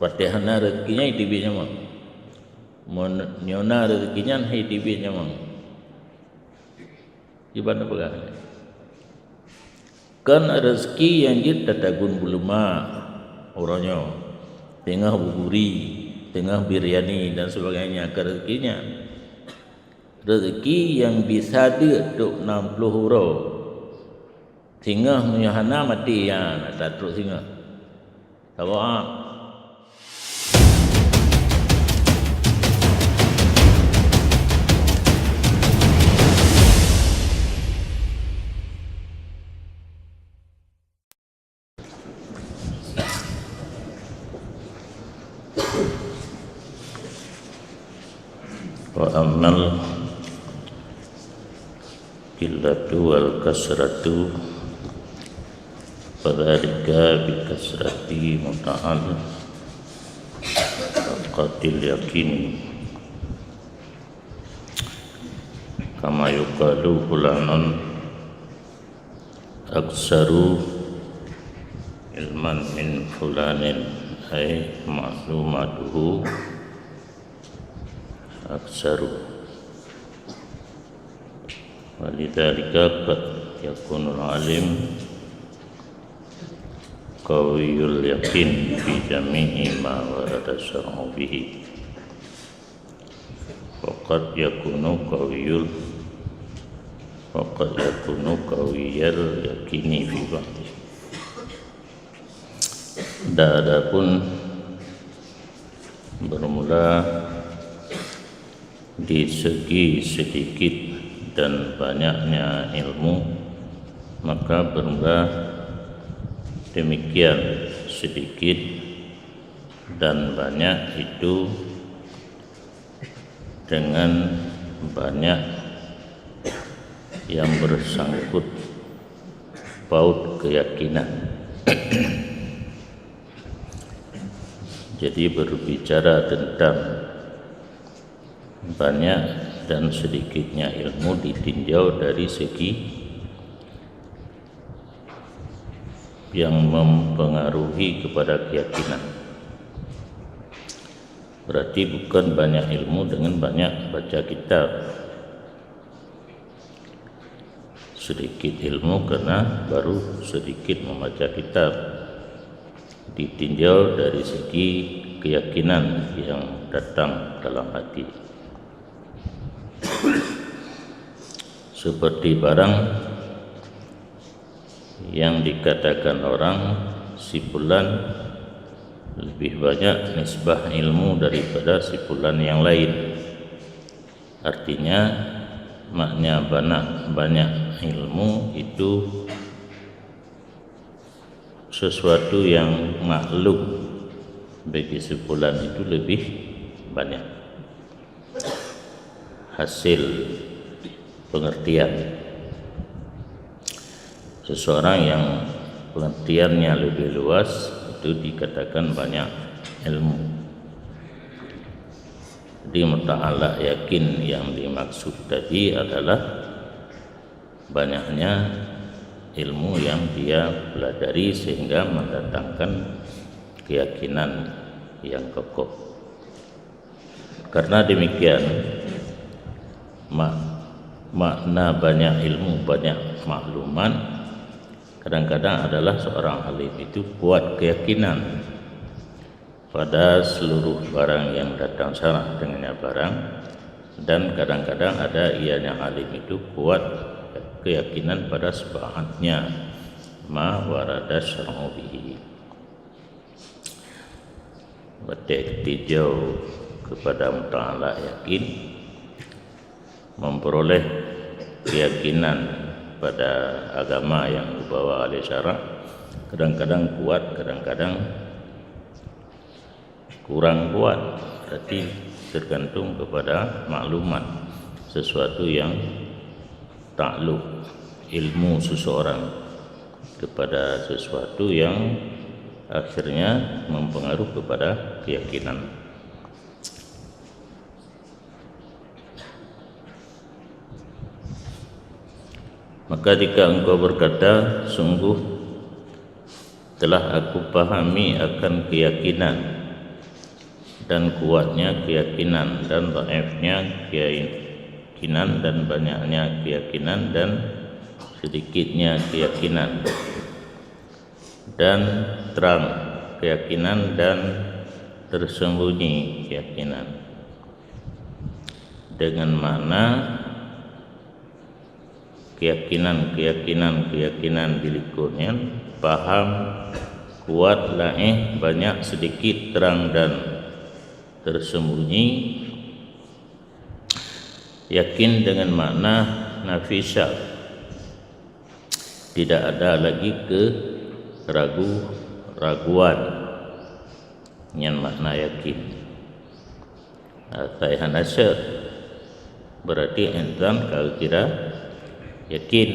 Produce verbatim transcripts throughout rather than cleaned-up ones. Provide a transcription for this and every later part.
Watée hana rezeki nyan, teubiet nyang mang. Meunyoe na rezeki nyan, hai teubiet nyang mang. Iban peugah. Kon rezeki nyang jeuet tatagun beuleuma uroe nyoe, teungoh buburi, teungoh biryani dan sebagainya, kon rezeki nyan. Rezeki nyang bisa deuek trok nam ploh uroe, singoh meunyoe hana maté, nyan tatrok singoh. Saboh. Wa ammal qillatu wal kasratu, fadzalika bi kasrati muta'al qatil yakin. Kama yuqalu fulanun aktsaru ilman min fulanin, ay ma'lumatuhu aktsaru. Walidzalika qad yakunul alim qawiyul yakin fi jami'i ma warada syar'u bihi. Wa qad yakunu qawiyul, wa qad yakunu qawiyal yakini fi ba'di. Dan adapun bermula di segi sedikit dan banyaknya ilmu, maka bermula demikian sedikit dan banyak itu dengan banyak yang bersangkut paut keyakinan. Jadi, berbicara tentang banyak dan sedikitnya ilmu ditinjau dari segi yang mempengaruhi kepada keyakinan. Berarti bukan banyak ilmu dengan banyak baca kitab. Sedikit ilmu karena baru sedikit membaca kitab. Ditinjau dari segi keyakinan yang datang dalam hati. Seperti barang yang dikatakan orang, si fulan lebih banyak nisbah ilmu daripada si fulan yang lain. Artinya, makna banyak, banyak ilmu itu sesuatu yang maklum bagi si fulan itu lebih banyak hasil pengertian. Seseorang yang pengertiannya lebih luas itu dikatakan banyak ilmu. Jadi, muta'alaq yakin yang dimaksud tadi adalah banyaknya ilmu yang dia pelajari sehingga mendatangkan keyakinan yang kokoh. Karena demikian, mak-, makna banyak ilmu, banyak maklumat, kadang-kadang adalah seorang alim itu kuat keyakinan pada seluruh barang yang datang syarat dengannya barang, dan kadang-kadang ada ianya alim itu kuat keyakinan pada sebahatnya ma warada syar'u bihi. Watée tinjau kepada muta'alaq yakin, memperoleh keyakinan pada agama yang dibawa oleh syarak, kadang-kadang kuat, kadang-kadang kurang kuat. Berarti tergantung kepada maklumat sesuatu yang takluk ilmu seseorang kepada sesuatu yang akhirnya mempengaruhi kepada keyakinan. Maka jika engkau berkata, "Sungguh telah aku pahami akan keyakinan Dan kuatnya keyakinan, dan dhaifnya keyakinan, dan banyaknya keyakinan, dan sedikitnya keyakinan, dan terang keyakinan, dan tersembunyi keyakinan. Dengan makna keyakinan, keyakinan, keyakinan di likot nyan, paham, kuat, laéh, banyak, sedikit, terang, dan tersembunyi. Yakin dengan makna nafi syak, tidak ada lagi keragu-raguan. Nyan makna yakin. Asai hana syak, berarti insan ka kira yakin.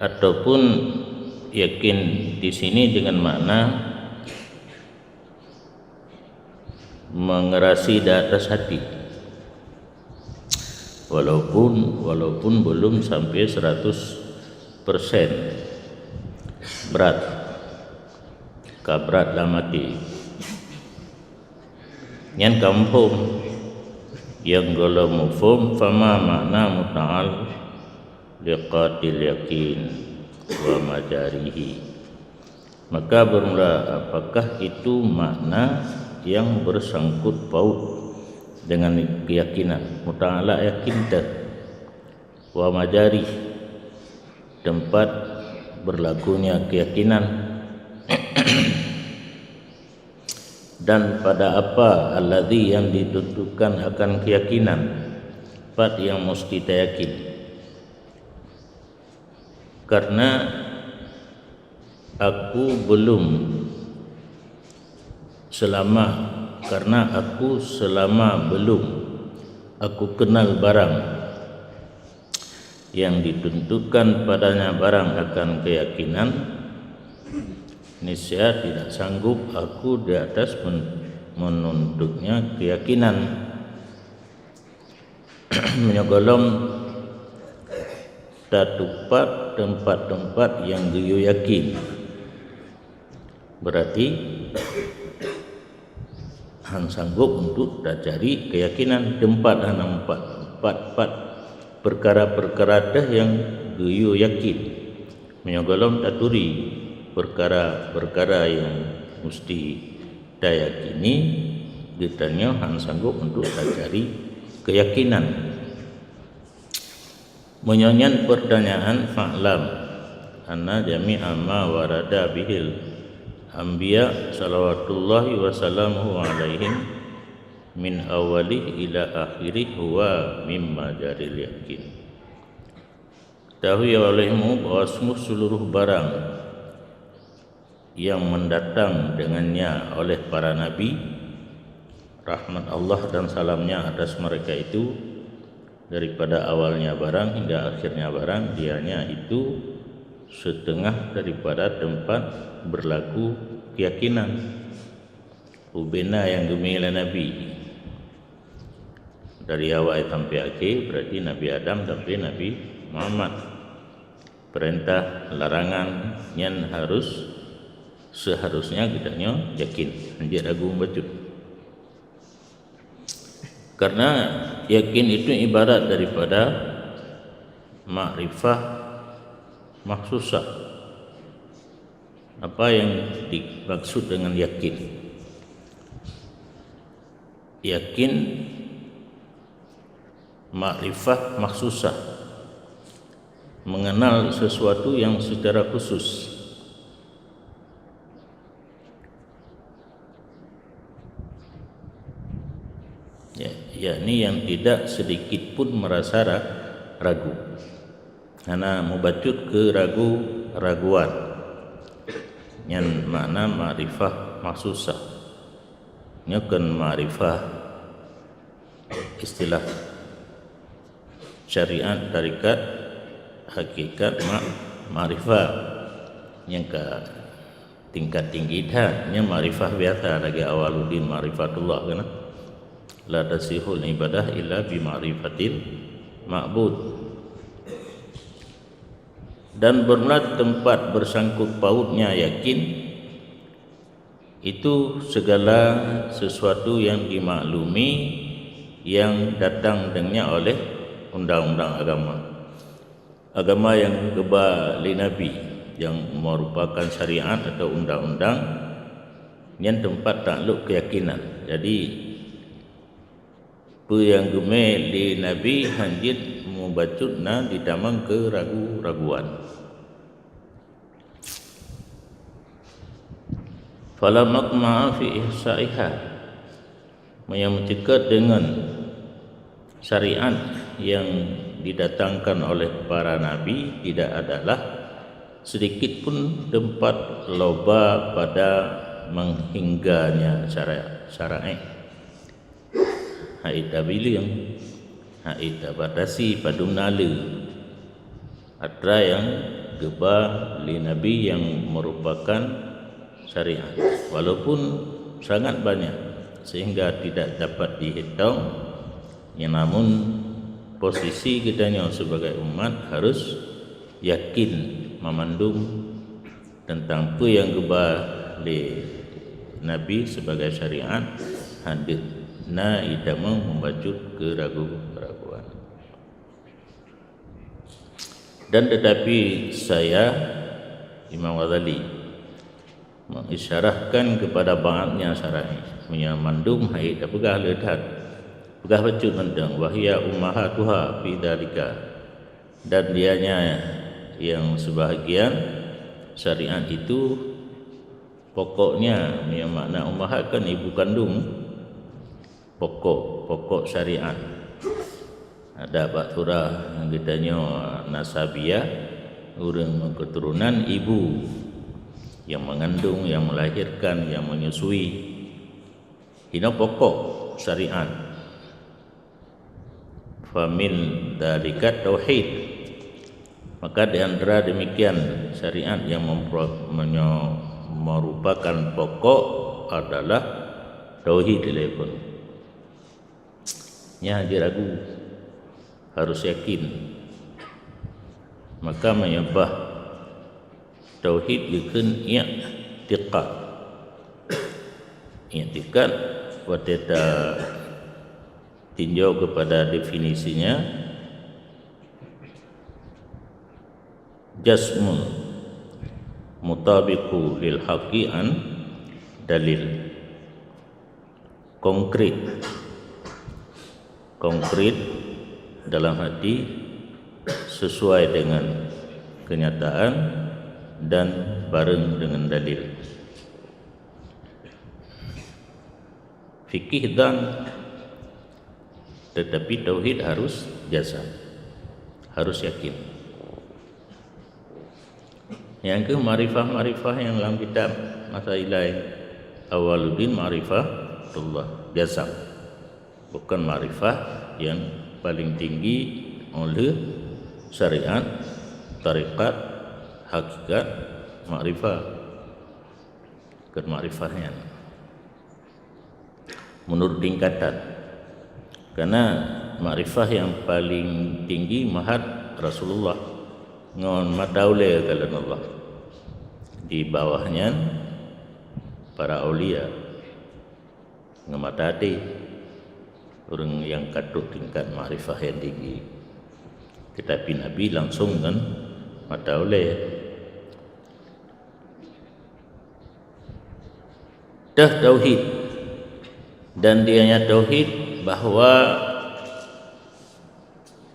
Ataupun yakin di sini dengan makna mengerasi di atas hati. Walaupun, walaupun belum sampai seratus persen. Berat. Ka berat dalam hati. Nyan ka muphom. Nyang gohlom muphom, fama makna muta'alliqatil yakin wa majarihi. Maka bermula, apakah itu makna yang bersangkut paut dengan keyakinan? Muta'alliq yakin teuh. Wa majarih, tempat berlakunya keyakinan. Dan pada apa alladzi yang ditentukan akan keyakinan, pat yang mesti tayakin. Karena aku belum selama, karena aku selama belum aku kenal barang yang ditentukan padanya barang akan keyakinan, niscaya tidak sanggup aku di atas men-, menuntutnya keyakinan. Meunyoe gohlom tatupat tempat-tempat nyang geuyue yakin, berarti han sanggob untuk tacari keuyakinan. Teumpat hana meupat, pat-pat peukara-peukara teuh nyang geuyue yakin. Meunyoe gohlom taturi peukara-peukara nyang musti tayakini, geutanyoe han sanggob untuk tacari keuyakinan. Meunyoe nyan peurtanyaan, fa'lam anna jami'a ma warada bihil anbiya salawatullahi wa salamuhu alaihim min awwalih ila akhirih huwa mimma jaril yakin. Ketahui olehmu bahwa sungguh seluruh barang yang mendatang dengannya oleh para nabi, rahmat Allah dan salamnya atas mereka itu, daripada awalnya barang hingga akhirnya barang, dianya itu setengah daripada tempat berlaku keyakinan. Ubena nyang geumi lé Nabi. Dari awai sampai akhé, berarti Nabi Adam sampai Nabi Muhammad. Peurintah, larangan, nyan harus, seharusnya geutanyoe yakin, hanjeuet ragu bacut. Karena yakin itu ibarat daripada makrifah makhsusah. Apa yang dimaksud dengan yakin? Yakin makrifah makhsusah, mengenal sesuatu yang secara khusus. Ya, yakni yang tidak sedikit pun merasa ra-, ragu. Hana mubacut keu ragu-raguan. Nyan makna makrifah makhsusah. Nyoe kon makrifah istilah syariat, tarekat, hakikat, ma-, makrifah. Nyang ka tingkat tinggi that, nyan makrifah biasa lagée awwaluddin makrifatullah, kan? La tasihul ibadah illa bi makrifatil ma'bud. Dan bermula tempat bersangkut pautnya yakin, Itu segala sesuatu yang dimaklumi yang datang dengannya oleh undang-undang agama. Agama nyang geuba lé Nabi, nyang merupakan syariat atau undang-undang, nyan teumpat taklok keuyakinan. Jadi, peue nyang geumé lé Nabi hán jeuet mubacut na jitamong keuragu-raguan. Fala matma'a fi ihsa'iha. Meunyoe meuceukeut deungon syariat nyang didatangkan oleh para nabi, tidak adalah sedikit pun teumpat loba pada menghingga nya syara-, syara'i. Hana tabileung, hana tabatasi padum na le atra nyang geuba lé Nabi nyang merupakan syariat, walaupun sangat banyak sehingga tidak dapat dihitong, namun posisi geutanyoe sebagai umat harus yakin mamandum teuntang peue nyang geuba lé Nabi sibagai syariat, hán jeuet na jitamong mubacut keuragu-raguan. Dan tetapi saya, Imam Ghazali, mengisyarahkan kepada ba'dnya syara'i, meunyoe mandum hana tapeugah le that, peugah bacut mantong, "Wa hiya ummahatuha fi dzalika." Dan dianya nyang sebahagian syariat itu pokoknya, nyang makna ummahat kan ibu kandung, pokok, pokok syariat. Ada bak surah nyang geutanyoe nasabiyah, ureuëng meuketurunan ibu nyang mengandung, nyang melahirkan, nyang menyusui. Inoe pokok syariat. Famin dzalika tauhid. Maka di antara demikian syariat yang mempro-, menyo-, merupakan pokok adalah tauhid lé pun. Nyan hana jiragu, harus yakin. Maka meunyoe bah tauhid geukheun i'tiqad. I'tiqad watée ta tinjau kepada definisinya, jazmun mutabiqu lil haqqi an dalil. Konkret. Konkret dalam arti sesuai dengan kenyataan dan bareng dengan dalil. Fikih dan, tetapi tauhid harus jazam, harus yakin. Nyang kheueh makrifah-makrifah nyang lam kitab masa ilai Awaluddin Makrifatullah, jazam. Bukan makrifah nyang paling tinggi oleh syariat, tarekat, hakikat, makrifah. Bukan makrifah nyan. Menurut tingkatan. Karena makrifah yang paling tinggi mahat Rasulullah ngon mata ulée kalon Allah. Di bawah nyan para aulia ngon mata até, ureuëng nyang ka trok tingkat makrifah nyang tinggi. Tetapi Nabi langsung ngon mata ulée. Dah tauhid. Dan dianya tauhid bahwa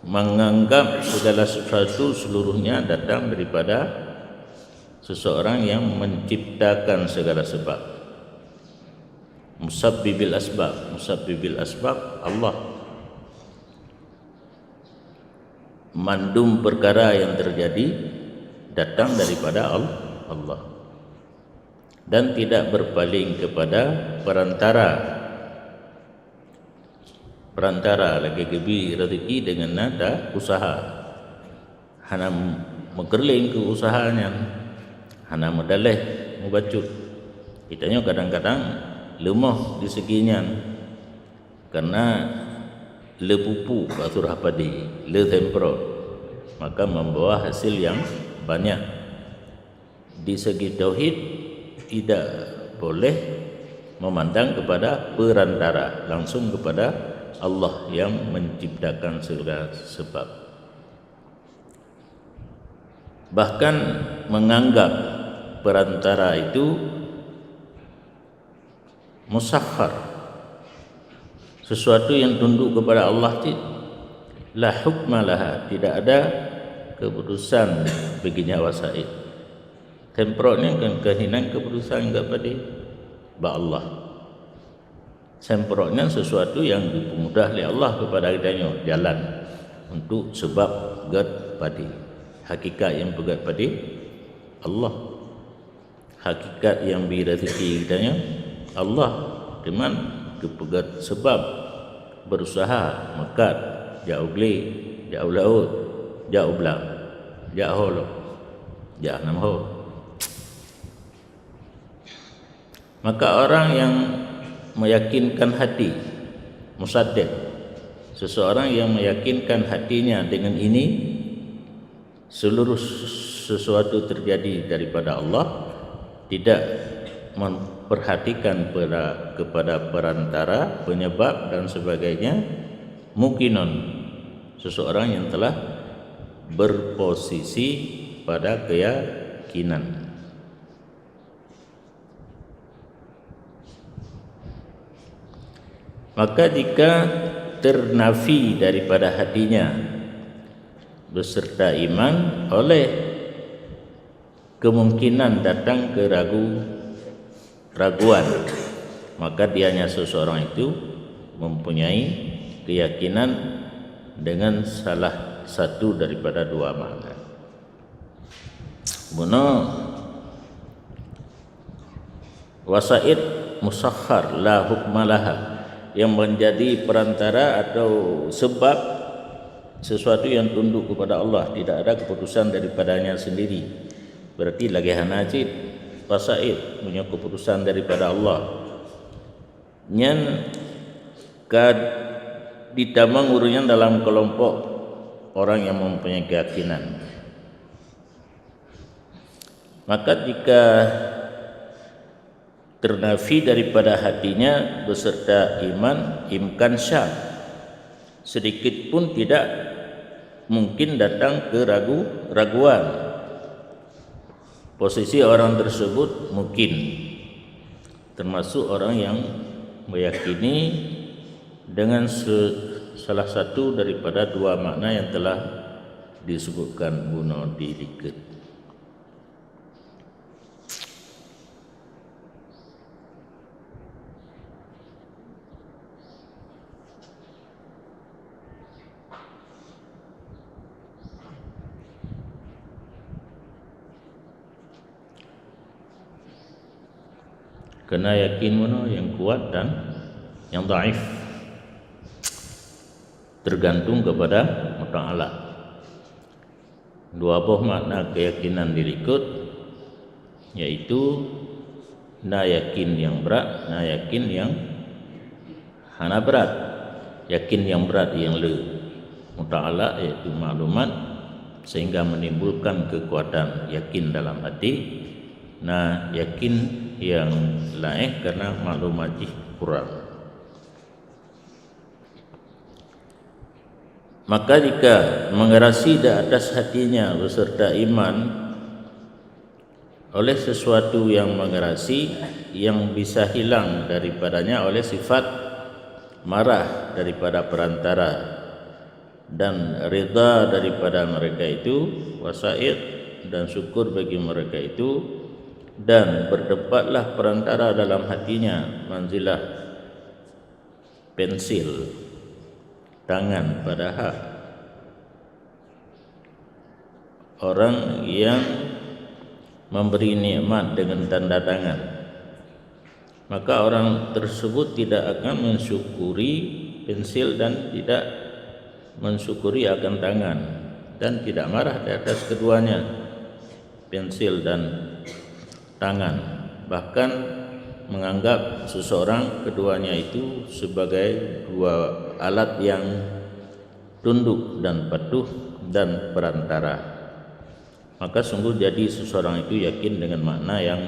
menganggap segala sesuatu seluruhnya datang daripada seseorang yang menciptakan segala sebab. Musabbibil asbab, musabbibil asbab Allah. Mandum perkara yang terjadi datang daripada Al-, Allah. Dan tidak berpaling kepada perantara. Perantara lagée geubi rezeki deungon na ta usaha. Hana meukeureueng keu usaha nyan, hana meudaléh mubacut. Geutanyoe kadang-kadang leumoh di segi nyan, karena le pupuk bak surah padi, le semprot, maka membawa hasil yang banyak. Di segi tauhid, tidak boleh memandang kepada perantara, langsung kepada Allah yang menciptakan segala sebab. Bahkan menganggap perantara itu musakhkhar, sesuatu yang tunduk kepada Allah cit, la hukma laha, tidak ada keputusan baginya wasail. Semprot nyan kan keuhinan keputusan geuh padé bak Allah. Semprot nyan sesuatu yang dipeumudah lé Allah kepada geutanyoe jalan untuk sebab gét padé. Hakikat nyang peugét padé Allah. Hakikat nyang bri rezeki geutanyoe Allah. Teuma geupeugét sebab, berusaha, meukat, jak u glé, jak u laôt, jak u blang, jak ho lom, jak nam ho. Maka orang yang meyakinkan hati, musaddiq, seseorang yang meyakinkan hatinya dengan ini, seluruh sesuatu terjadi daripada Allah, tidak memperhatikan pera-, kepada perantara, penyebab dan sebagainya, muqinun, seseorang yang telah berposisi pada keyakinan. Maka jika ternafi daripada hatinya beserta iman oleh kemungkinan datang keragu-, raguan, maka dianya seseorang itu mempunyai keyakinan dengan salah satu daripada dua makna. Bunoe wasaid musakhkhar la hukma laha, yang menjadi perantara atau sebab sesuatu yang tunduk kepada Allah, tidak ada keputusan daripadanya sendiri. Berarti lagée hana cit wasaid punya keputusan daripada Allah. Nyan ka ditamong ureuëng nyan dalam kelompok orang yang mempunyai keyakinan. Maka jika ternafi daripada hatinya beserta iman, imkan syak, sedikit pun tidak mungkin datang keragu-raguan. Posisi orang tersebut mungkin termasuk orang yang meyakini dengan se-, salah satu daripada dua makna yang telah disebutkan bunoe di likot. Kena yakin bunoe nyang kuat dan nyang dhaif, tergantung kepada muta'ala. Dua boh makna keyakinan di likot, yaitu na yakin nyang brat, na yakin nyang hana brat. Yakin nyang brat nyang le muta'ala, yaitu maklumat, sehingga menimbulkan kekuatan yakin dalam hati. Na yakin nyang laén karena maklumat jih kurang. Maka jika mengerasi di atas hatinya beserta iman oleh sesuatu yang mengerasi, yang bisa hilang daripadanya oleh sifat marah daripada perantara dan rida daripada mereka itu, wasaid dan syukur bagi mereka itu, dan berdempatlah perantara dalam hatinya manzilah pensil tangan pada hak orang yang memberi nikmat dengan tanda tangan, maka orang tersebut tidak akan mensyukuri pensil dan tidak mensyukuri akan tangan, dan tidak marah di atas keduanya, pensil dan tangan, bahkan menganggap seseorang keduanya itu sebagai dua alat yang tunduk dan patuh dan perantara. Maka sungguh jadi seseorang itu yakin dengan makna yang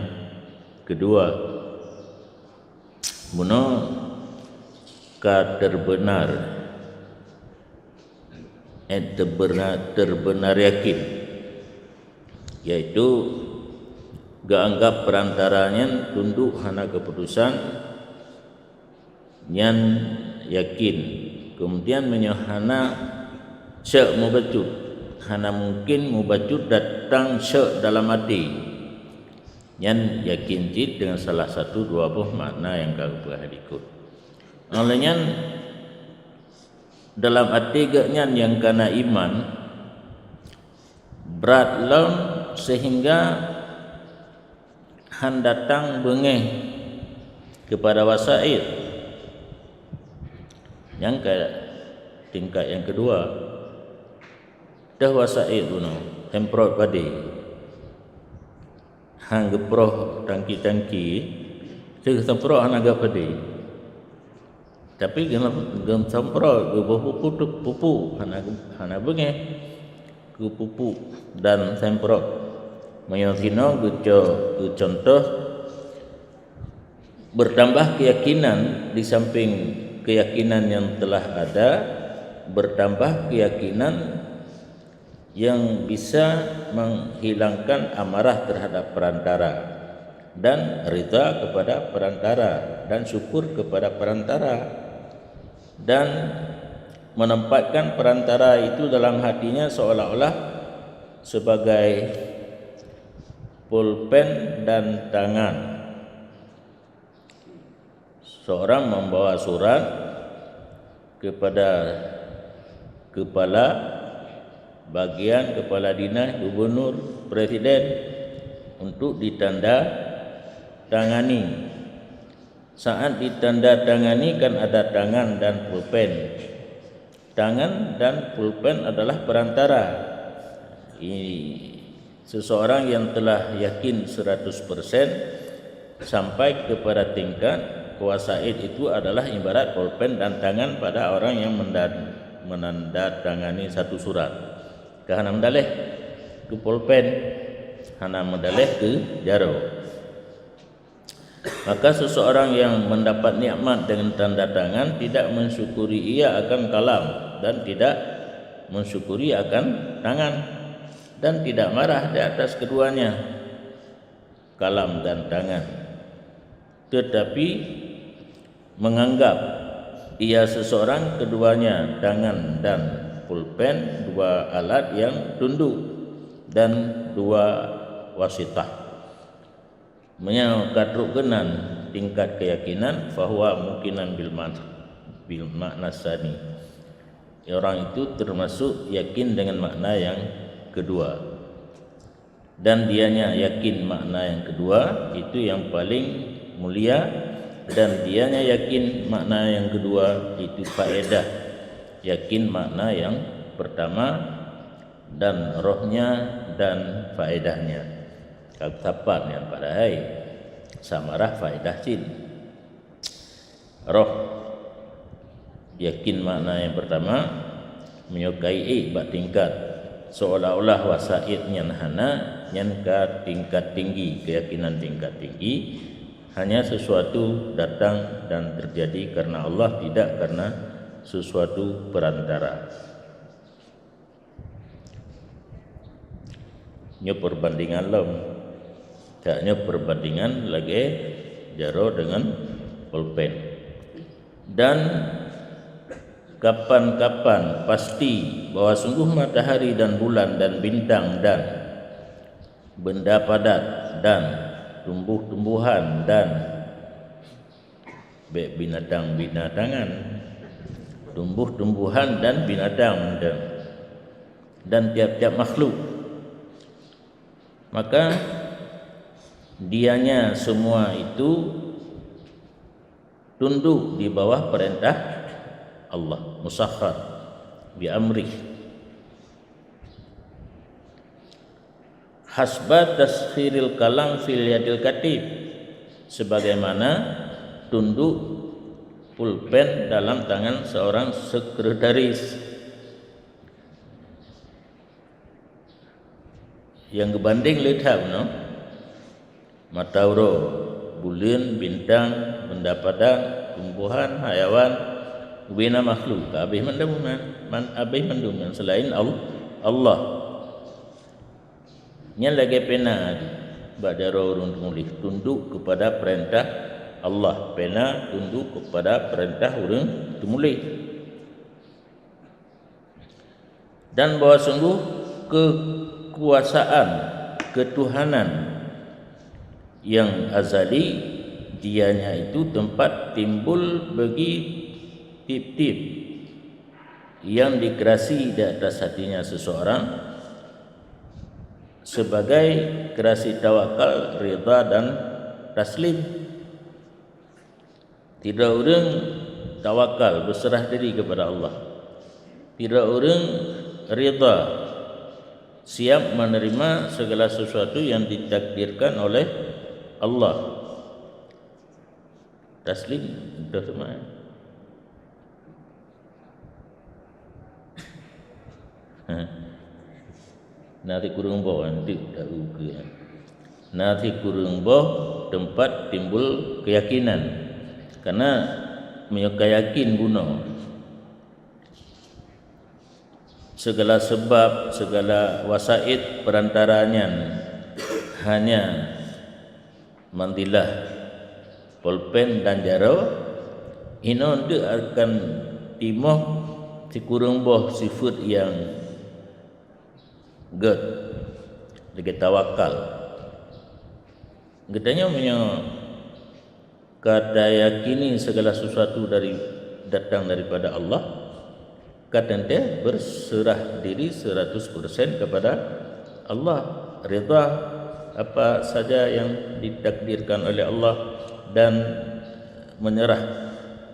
kedua, Bunoe ka terbenar, eh, terbenar, terbenar yakin, yaitu geuanggap perantara nyan tunduk hana keuputusan, nyan yakin. Kemudian meunyoe hana syeuk mubacut, hana mungkin mubacut datang syeuk dalam até, nyan yakin cit dengan salah satu dua boh makna nyang ka geupeugah dikot. Oleh nyan, dalam até geuh nyan nyang kana iman brat lom sehingga han datang beungéh keupada wasaid. Nyang ka tingkat nyang keudua, teuh wasaid bunoe, semprot padé. Han geuproh tangki-tangki, teuh semprot hana geupadé. Tapi geuh-, geusemprot geuboh pupuk, pupuk hana, hana beungéh keu pupuk dan semprot. Meunyoe sinoe geuco-, geucontoh, bertambah keyakinan, di samping keyakinan yang telah ada, bertambah keyakinan yang bisa menghilangkan amarah terhadap perantara dan ridha kepada perantara dan syukur kepada perantara, dan menempatkan perantara itu dalam hatinya seolah-olah sebagai pulpen dan tangan. Seorang membawa surat kepada kepala bagian, kepala dinas, gubernur, presiden untuk ditanda tangani. Saat ditanda tangani kan ada tangan dan pulpen. Tangan dan pulpen adalah perantara. Ini seseorang yang telah yakin seratus persen sampai kepada tingkat kuasa id itu adalah ibarat pulpen dan tangan pada orang yang menda-, menandatangani satu surat. Ka hana meudaleh keu pulpen, hana meudaleh keu jaroe. Maka seseorang yang mendapat nikmat dengan tanda tangan tidak mensyukuri ia akan kalam dan tidak mensyukuri akan tangan, dan tidak marah di atas keduanya, kalam dan tangan, tetapi menganggap ia seseorang keduanya, tangan dan pulpen, dua alat yang tunduk dan dua wasitah. Meunyoe ka trok keunan tingkat keyakinan, fahuwa muqinan bil man-, bil makna tsani. Orang itu termasuk yakin dengan makna yang kedua. Dan dianya yakin makna yang kedua, itu yang paling mulia. Dan dianya yakin makna yang kedua, itu faedah yakin makna yang pertama, dan rohnya dan faedahnya. Ka sapat nyan padahai samarah faedah cit. Roh, yakin makna yang pertama, meunyoe ka ék bak tingkat seolah-olah wasaid nyan hana, nyan ka tingkat tinggi, keyakinan tingkat tinggi, hanya sesuatu datang dan terjadi karena Allah, tidak karena sesuatu perantara. Nyoe perbandingan lom. Cak nyoe perbandingan lagée jaroe deungon pulpen. Dan kapan-kapan pasti bahwa sungguh matahari dan bulan dan bintang dan benda padat dan tumbuh-tumbuhan dan bék binatang-binatangan, tumbuh-tumbuhan dan binatang dan, dan tiap-tiap makhluk. Maka dianya semua itu tunduk di bawah perintah Allah, musakhar bi amrih. Hasba taskhiril kalam fil yadil katib, sebagaimana tunduk pulpen dalam tangan seorang sekretaris. Nyang geubandeng le that bunoe, mata uroe, buleuen, bintang, benda padang, tumbuhan, hayawan, ubena makhluk, habéh mandum nyan, man-, habéh mandum nyan selain Al-, Allah. Nyan lagée pena bak jaroe ureuëng teumuléh, tunduk kepada perintah Allah. Pena tunduk kepada perintah ureuëng teumuléh. Dan bahwa sungguh kekuasaan, ketuhanan yang azali, dianya itu tempat timbul bagi tiep-tiep yang dikreasi di atas hatinya seseorang sebagai kreasi tawakal, ridha dan taslim. Sidroe ureuëng tawakal, berserah diri kepada Allah. Sidroe ureuëng ridha, siap menerima segala sesuatu yang ditakdirkan oleh Allah. Taslim, betul semua. Na sikureueng boh, nanti dah ukeue. Na sikureueng boh tempat timbul keyakinan. Karena meunyoe ka yakin bunoe, segala sebab, segala wasaid perantara nyan hanya mandilah, polpen dan jaroe, inoe teuk akan timoh sikureueng boh sifeuet nyang gét, lagée tawakal. Geutanyoe meunyoe ka tayakini segala sesuatu dari, datang daripada Allah, ka teuntée berserah diri seratus persen kepada Allah, ridha apa saja yang ditakdirkan oleh Allah, dan menyerah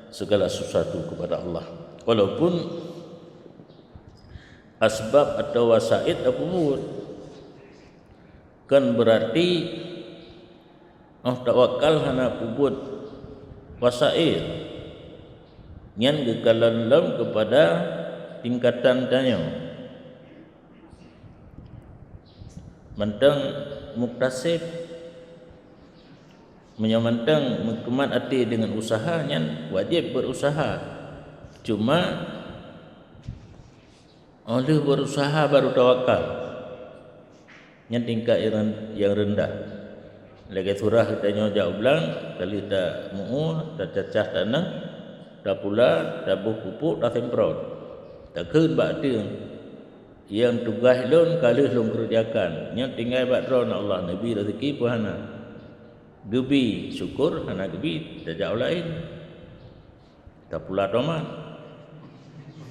segala sesuatu kepada Allah. Walaupun asbab atau wasaid tapeubuet, kan berarti oh tawakal hana peubuet wasaid, nyan geukalon lom kepada tingkatan tanyoe. Mantong muktasib, meunyoe mantong meukeumah até deungon usaha, nyan wajéb berusaha. Cuma óh lheueh berusaha baru tawakal. Nyan tingkat nyang ren-, nyang reundah. Lagée surah geutanyoe jak u blang, ka lheueh tameu'ue, tacacah taneuh, tapula, taboh pupuk, tasemprot. Takheun bak ateueng, nyang tugaih lôn ka lheueh lôn keureujakan. Nyan tinggai bak Droeneuh Allah, neubi raseuki peue hana. Geubi syukur, hana geubi tajak u laén. Tapula tomat.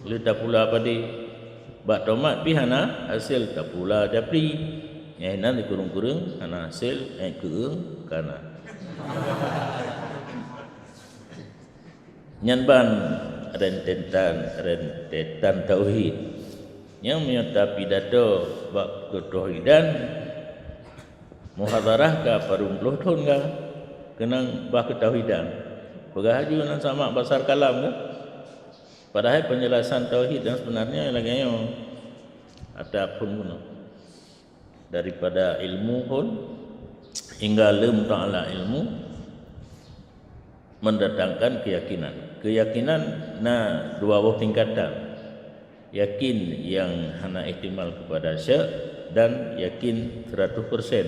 Lheueh tapula padé. Bak tomat pih hana hasé, tapula japli. Nyang inan sikureueng-kureueng hana hasé, eh, keueung ka na. Nyan ban rentetan, rentetan tauhid. Nyang meunyoe tapidato bab keutauhidan, muhadharah ka padum ploh thon ka keunong bab keutauhidan. Peugah laju nan samak basar kalam ka. Padahai penjelasan tauhid nyang sebenarnya lagée nyoe. Ataupun bunoe. Daripada ilmu phon, hingga lom ta'ala ilmu, mendatangkan keyakinan. Keyakinan na dua boh tingkatan. Yakin yang hana ihtimal kepada syak dan yakin seratus persen.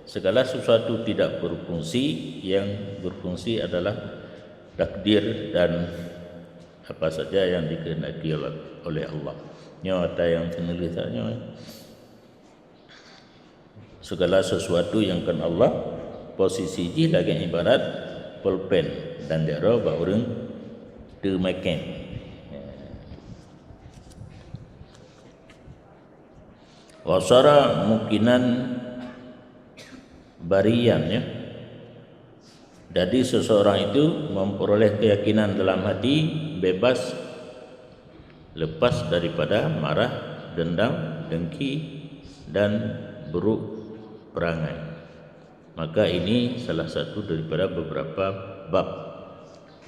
Segala sesuatu tidak berfungsi, yang berfungsi adalah takdir dan apa saja yang dikehendaki oleh Allah. Nyoe ata nyang teunuléh nyoe. Segala sesuatu nyang kon Allah, posisi jih lagée ibarat pulpen dan jaroe bak ureuëng teumeken. Wasara mukinan barian, ya. Jadi, seseorang itu memperoleh keyakinan dalam hati, bebas, lepas daripada marah, dendam, dengki, dan buruk perangai. Maka ini salah satu daripada beberapa bab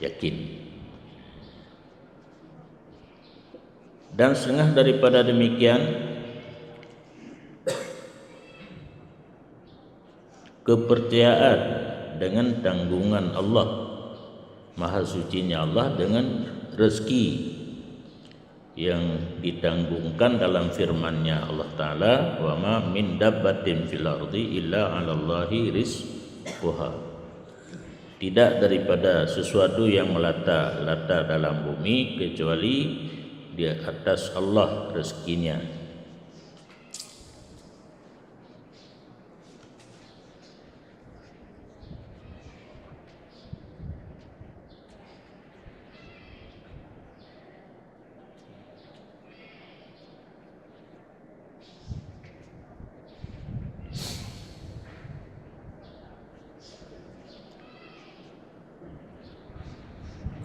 yakin. Dan setengah daripada demikian, kepercayaan dengan tanggungan Allah, Maha Sucinya Allah dengan rezeki yang ditanggungkan dalam firman-Nya Allah Taala, "Wa ma min dabbatin fil ardi illa 'alallahi rizquha." Tidak daripada sesuatu yang melata-lata dalam bumi kecuali di atas Allah rezekinya.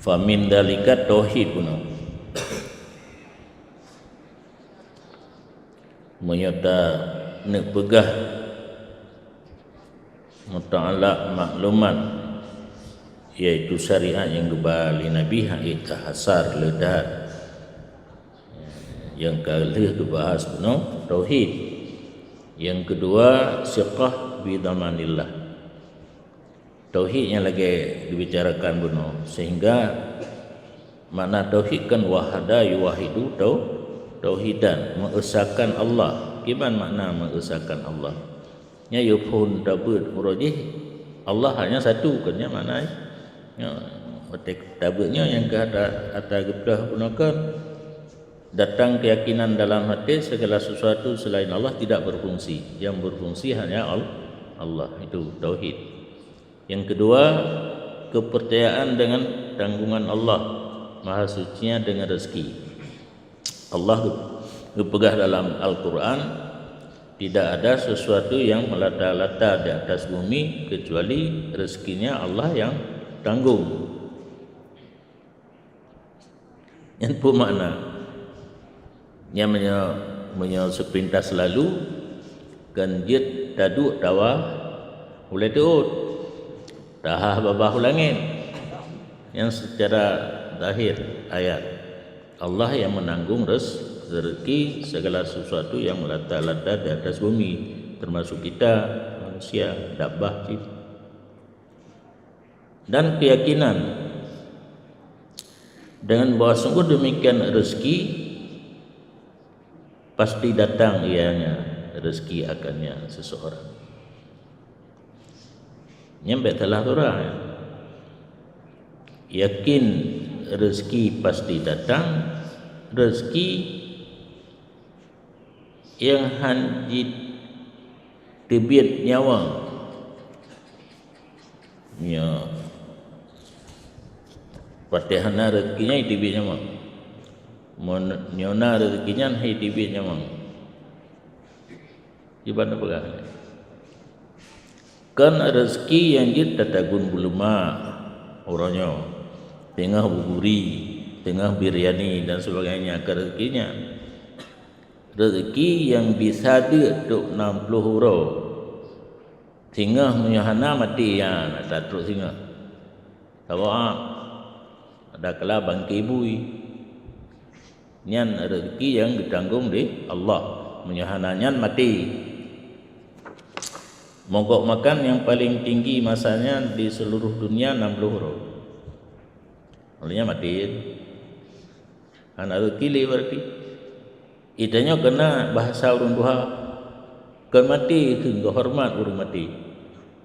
Famin dalika tauhid bunoe. Meunyoe ta neupeugah muta'alak maklumat, yaitu syariat nyang geuba lé Nabi, hana hasar le that. Nyang ka lheueh geubahas bunoe tauhid. Nyang keudua, siqah bi dhamanillah. Tauhid nyang lagée geubicarakan bunoe, sehingga makna tauhid kan wahada yuwahidu tau-, tauhidan, meuesakan Allah. Kiban makna meuesakan Allah? Nyan yue phon tabeuet uroe jih, Allah hanya satu, kan nyan makna. Nyoe, watée tabeuet nyoe nyang keu ata, ata geupeugah bunoe kan, datang keyakinan dalam hati segala sesuatu selain Allah tidak berfungsi. Yang berfungsi hanya Al-, Allah. Itu tauhid. Yang kedua, kepercayaan dengan tanggungan Allah, Maha Sucinya dengan rezeki. Allah geupeugah dalam Al-Quran, "Tidak ada sesuatu yang melata-lata di atas bumi kecuali rezekinya Allah yang tanggung." Nyan peue makna? Nyan meunyoe, meunyoe seupintas lalu, kan jeuet taduek tawa ulée teuôt, tahah babah u langét. Nyan seucara zahir ayat. Allah yang menanggung res-, rezeki segala sesuatu yang melata-lata di atas bumi, termasuk kita, manusia, dabbah cit. Dan keyakinan dengan bahwa sungguh demikian rezeki pasti datang ianya, rezeki akannya seseorang. Nyan bék salah surah, ya. Yakin rezeki pasti datang, rezeki nyang han jiteubiet nyawöng. Nyoe, watée hana rezeki nyan jiteubiet nyawöng. Mon nyoe na rezeki nyan han jiteubiet nyawöng. Kiban peugah. Kan rezeki nyang jeuet tatagun beuleuma uroe nyoe, teungoh buburi, teungoh biryani dan sebagainya, kan rezeki nyan. Rezeki nyang bisa deuek trok nam ploh uroe. Singoh meunyoe hana maté nyan, ata trok singoh. Saboh, ada kala bangke bui. Nyan rezeki nyang geutanggong lé Allah. Meunyoe hana nyan maté. Mogok makan nyang paleng tinggi masanya di seluruh dunia nam ploh uroe. Ulée nyan maté. Hana rezeki lé berarti. Itanyoe keunan bahasa ureuëng tuha, kon maté kheun geuhoreumat ureuëng maté.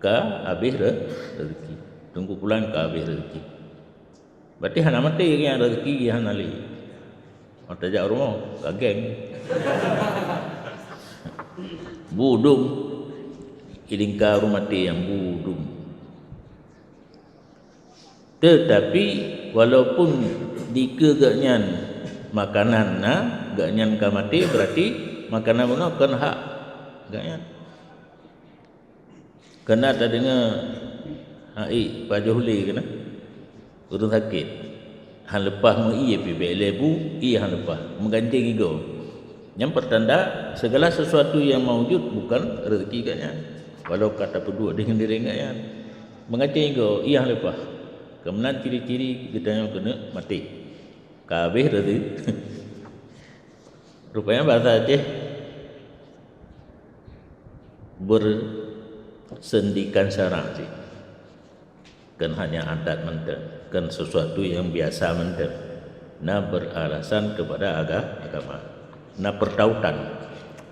Ka habéh re-, rezeki. Teungku pulan ka habéh rezeki. Berarti hana maté nyan, rezeki hana lé. Watée jak rumoh, ka geng. Budum. Ilingka ureuëng maté nyang budum. Teutapi, walaupun dikeue geuhnyan makanan na, geuhnyan ka maté, berarti makanan bunoe kon hak geuhnyan. Keunan tadeungoe hai pajoh ulée keunan, ureuëng sakét. Han leupah meu ié pih bék lé bu, ié han leupah, meugancéng igoe. Nyan pertanda segala sesuatu yang maujud bukan rezeki geuhnyan, walau ka tapeuduek deungon diri geuhnyan. Meugancéng igoe, ié han leupah. Keunan ciri-ciri geutanyoe keuneuk maté. Ka habéh rezeki. Rupanya bahasa Aceh bersendikan syarak cit. Kan hanya adat mantong, kan sesuatu yang biasa mantong. Na beralasan kepada aga-, agama. Na pertautan,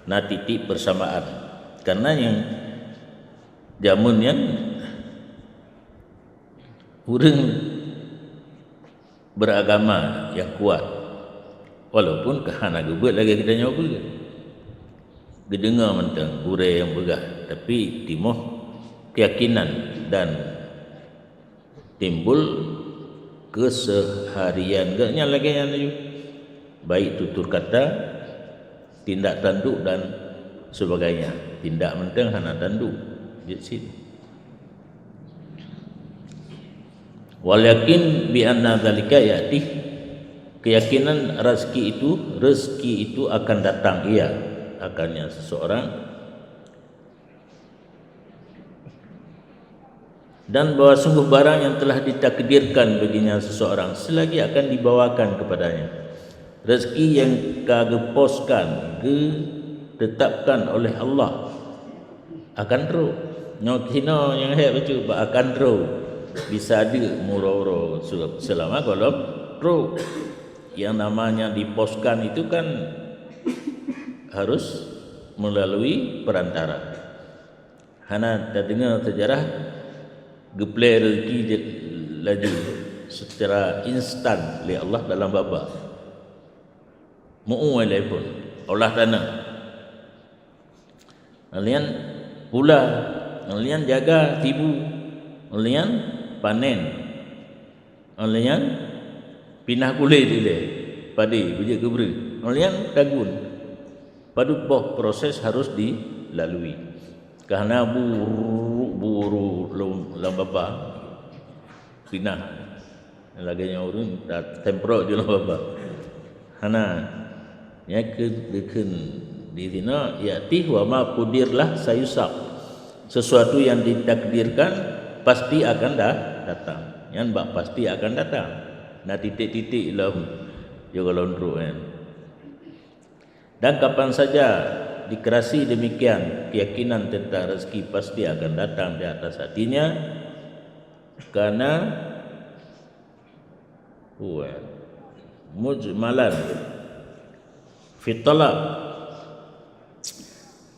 na titik persamaan. Karena yang jameun nyan ureuëng beragama nyang kuat, walaupun ka hana geubeuet lagée geutanyoe beuet. Geudeungoe mantong gurée nyang peugah, tapi timoh keuyakinan dan timbul keuseuharian geuh nyan lagée nyan laju, baik tutur kata, tindak tanduk dan sebagainya. Tindak mantong hana tanduk jeuet cit. Wal yakin bi anna dzalika ya'ti, keyakinan rezeki itu, rezeki itu akan datang, iya, akannya seseorang, dan bahwa sungguh barang yang telah ditakdirkan baginya seseorang selagi akan dibawakan kepadanya. Rezeki yang ka geuposkan, geutetapkan oleh Allah akan trok. Nyoe keunoe nyang hék bacut bak akan trok. Bisa deuk muro-uro se-, seulama gohlom trok. Yang namanya diposkan itu kan harus melalui perantara. Hana tadeungoe seujarah geuplé rezeki jeuet laju secara instan lé Allah dalam babah. Meu-ueh lé phon, olah taneuh. Ngon lheueh pula, ngon lheueh jaga tibu, ngon lheueh panen, ngon lheueh pinah kulét ilée padé beujeuet keu breueh, ngon lheueh tagun. Padub boh proses harus dilalui. Ka hana buru-buru lom lam babah pinah. Lagée nyoe ureuëng ta-, temprok jeuet lam babah. Hana. Nyang keu-, geukheun di sinoe, ya'ti wa ma qudirlah sayusab. Sesuatu yang ditakdirkan pasti akan da-, datang. Nyan bak pasti akan datang. Na titik-titik lom jeuet gohlom trok nyan. Dan kapan saja dikerasi demikian, keyakinan tentang rezeki pasti akan datang di atas hatinya, karena, wah, mujmalan fi talab.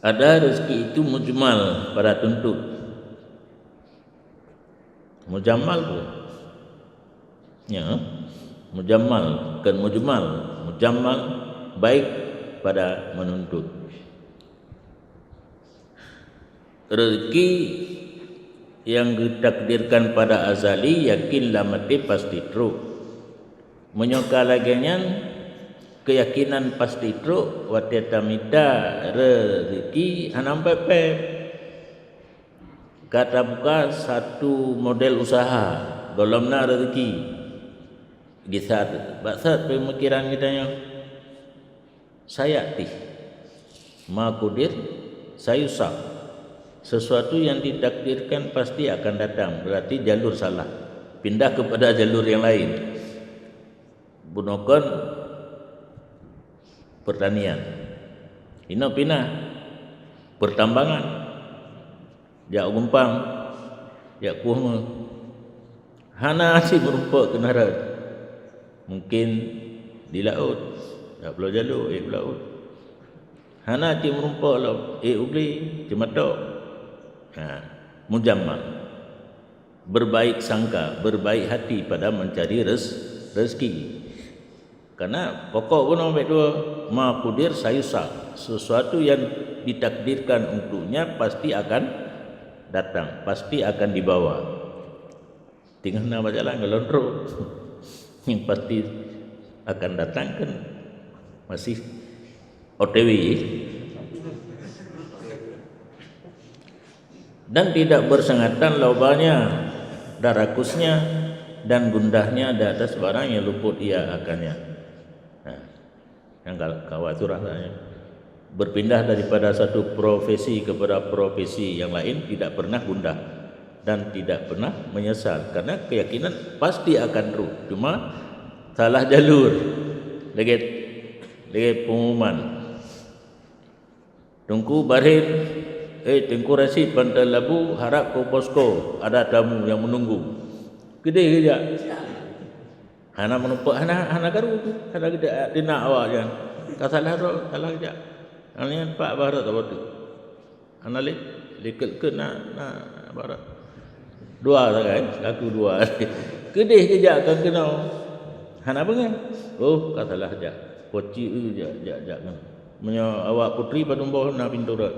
Ada rezeki itu mujmal pada tuntut. Mujammal tu. Ya, mujammal, bukan mujmal. Mujammal baik pada menuntut. Rezeki yang geutakdirkan pada azali, yakin lam até pasti trok. Meunyoe ka lagée nyan, keuyakinan pasti trok, watée tamita rezeki hana pép-pép. Ka tabuka satu model usaha, gohlom na rezeki. Gisa bak sat peumikiran geutanyoe. Sayati. Ma qudir, sayusab. Sesuatu yang ditakdirkan pasti akan datang, berarti jalur salah. Pindah kepada jalur yang lain. Bunoe kon pertanian. Inoe pinah pertambangan. Jak u Gumpang, jak kueh meuh. Hana cit meurumpok keunaran. Mungkin di laôt, jak bloe jalô, ék u laôt. Hana cit meurumpok lom, ék u glé, ceumatok. Ha, mujammal. Berbaik sangka, berbaik hati pada mencari rez-, rezeki. Karena pokok bunoe bak dua, ma qudir sayusab. Sesuatu yang ditakdirkan untuknya pasti akan datang, pasti akan dibawa. Tinggal na bajalan ngon lôn trok. Yang pasti akan datang kan masih O T W. Dan tidak bersengatan lobanya dan rakusnya dan gundahnya di atas barang yang luput ia akannya. Nah, yang kal-, kawat surah tanya. Berpindah daripada satu profesi kepada profesi yang lain tidak pernah gundah dan tidak pernah menyesal karena keyakinan pasti akan trok. Cuma salah jalur. Lagée, lagée pengumuman. Teungku Bahril, eh, Teungku Rasyid Pantai Labu harap ke posko, ada tamu yang menunggu. Keudeh geujak. Hana meunumpok, hana, hana karu tu. Hana geujak, teunak awak nyan. Ka salah droe, salah geujak. Hana nyan pak barat saboh tu. Hana lé, likot-likot na, na barat. Dua sagai, aku dua. Keudeh geujak ka keunoe. Hana beungéh. Oh, ka salah jak. Poci eu jak, jak, jak ngon. Meunyoe awak putri padum boh na pintoe rot.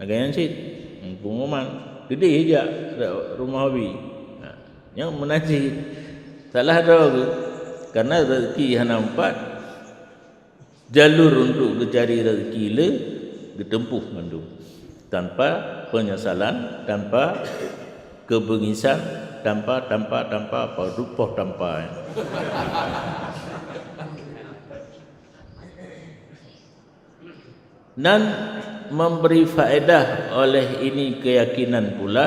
Lagèe nyan cit. Pengumuman. Keudeh jak rumoh Abi. Ha, nyan meunan cit. Salah droe geuh. Karena rezeki hana empat. Jalur untuk geucari rezeki le geuteumpuh mandum. Tanpa penyesalan, tanpa kebengisan, tanpa, tanpa, tanpa, poh tanpa. Dan memberi faedah oleh ini keyakinan pula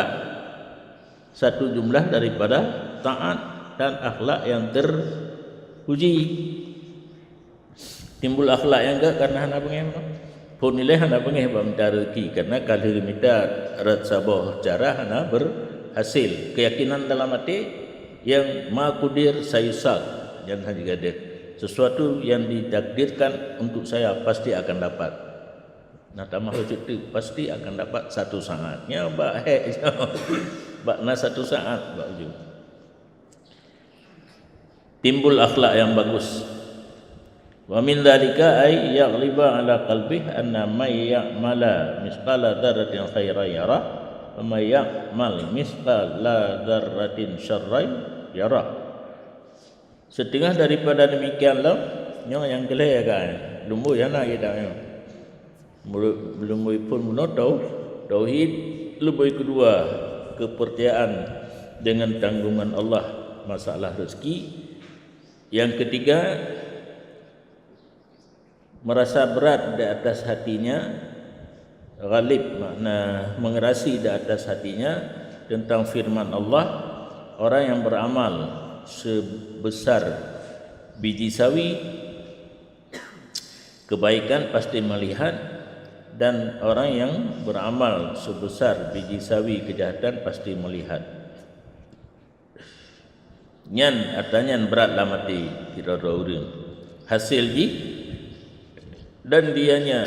satu jumlah daripada taat dan akhlak yang terpuji. Timbul akhlak nyang gèt karena hana beungéh meunoe. Phôn ilèe hana beungéh bak mita rezeki, karena ka lheueh mita rot saboh cara hana berhasil. Keyakinan dalam até, yang makudir sayusab, nyan hana jigadeh. Sesuatu yang ditakdirkan untuk saya pasti akan dapat. Nah, tamah bacut teuk, pasti akan dapat satu saat. Nyan bak hék, bak na satu saat bak ujong. Timbul akhlak yang bagus. Wa min dzalika ay yaghliba ala qalbih anna may ya'mala misqala dzarratin khairan yarah, wa may ya'mal misqala dzarratin syarran yarah. Siteungoh daripada demikian lom, nyoe nyang keu lhèe ka, lumbôi hana kita nyoe. Meulu-, lumbôi phôn bunoe tau-, tauhid, lumbôi keudua, kepercayaan dengan tanggungan Allah masalah rezeki. Yang ketiga, merasa berat di atas hatinya, ghalib makna mengerasi di atas hatinya tentang firman Allah, orang yang beramal sebesar biji sawi, kebaikan pasti melihat, dan orang yang beramal sebesar biji sawi kejahatan pasti melihat. Nyan, atra nyan brat lam até sidroe-droe ureueng. Hasil jih, dan dianya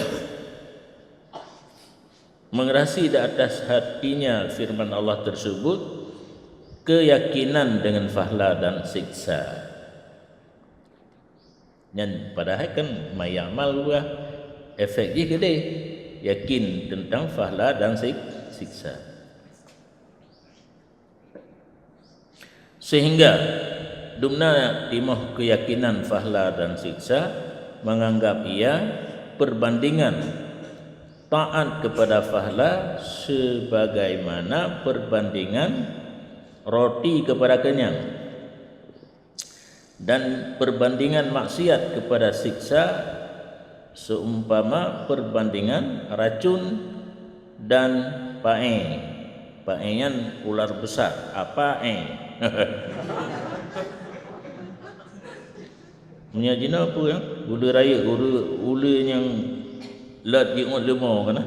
mengerasi di atas hatinya firman Allah tersebut, keyakinan dengan fahla dan siksa. Nyan padahai kan mayang mal buah efek jih gede, yakin tentang fahla dan sik-, siksa. Sehingga dumna timoh keyakinan fahla dan siksa, menganggap ia perbandingan taat kepada fahla sebagaimana perbandingan roti kepada kenyang. Dan perbandingan maksiat kepada siksa seumpama perbandingan racun dan paéng. Paéng nyan ular besar, apa éng? Meunyoe jinoe peue nyang uleue rayeuk, uleue, uleue nyang lôt jiôh leumô kana.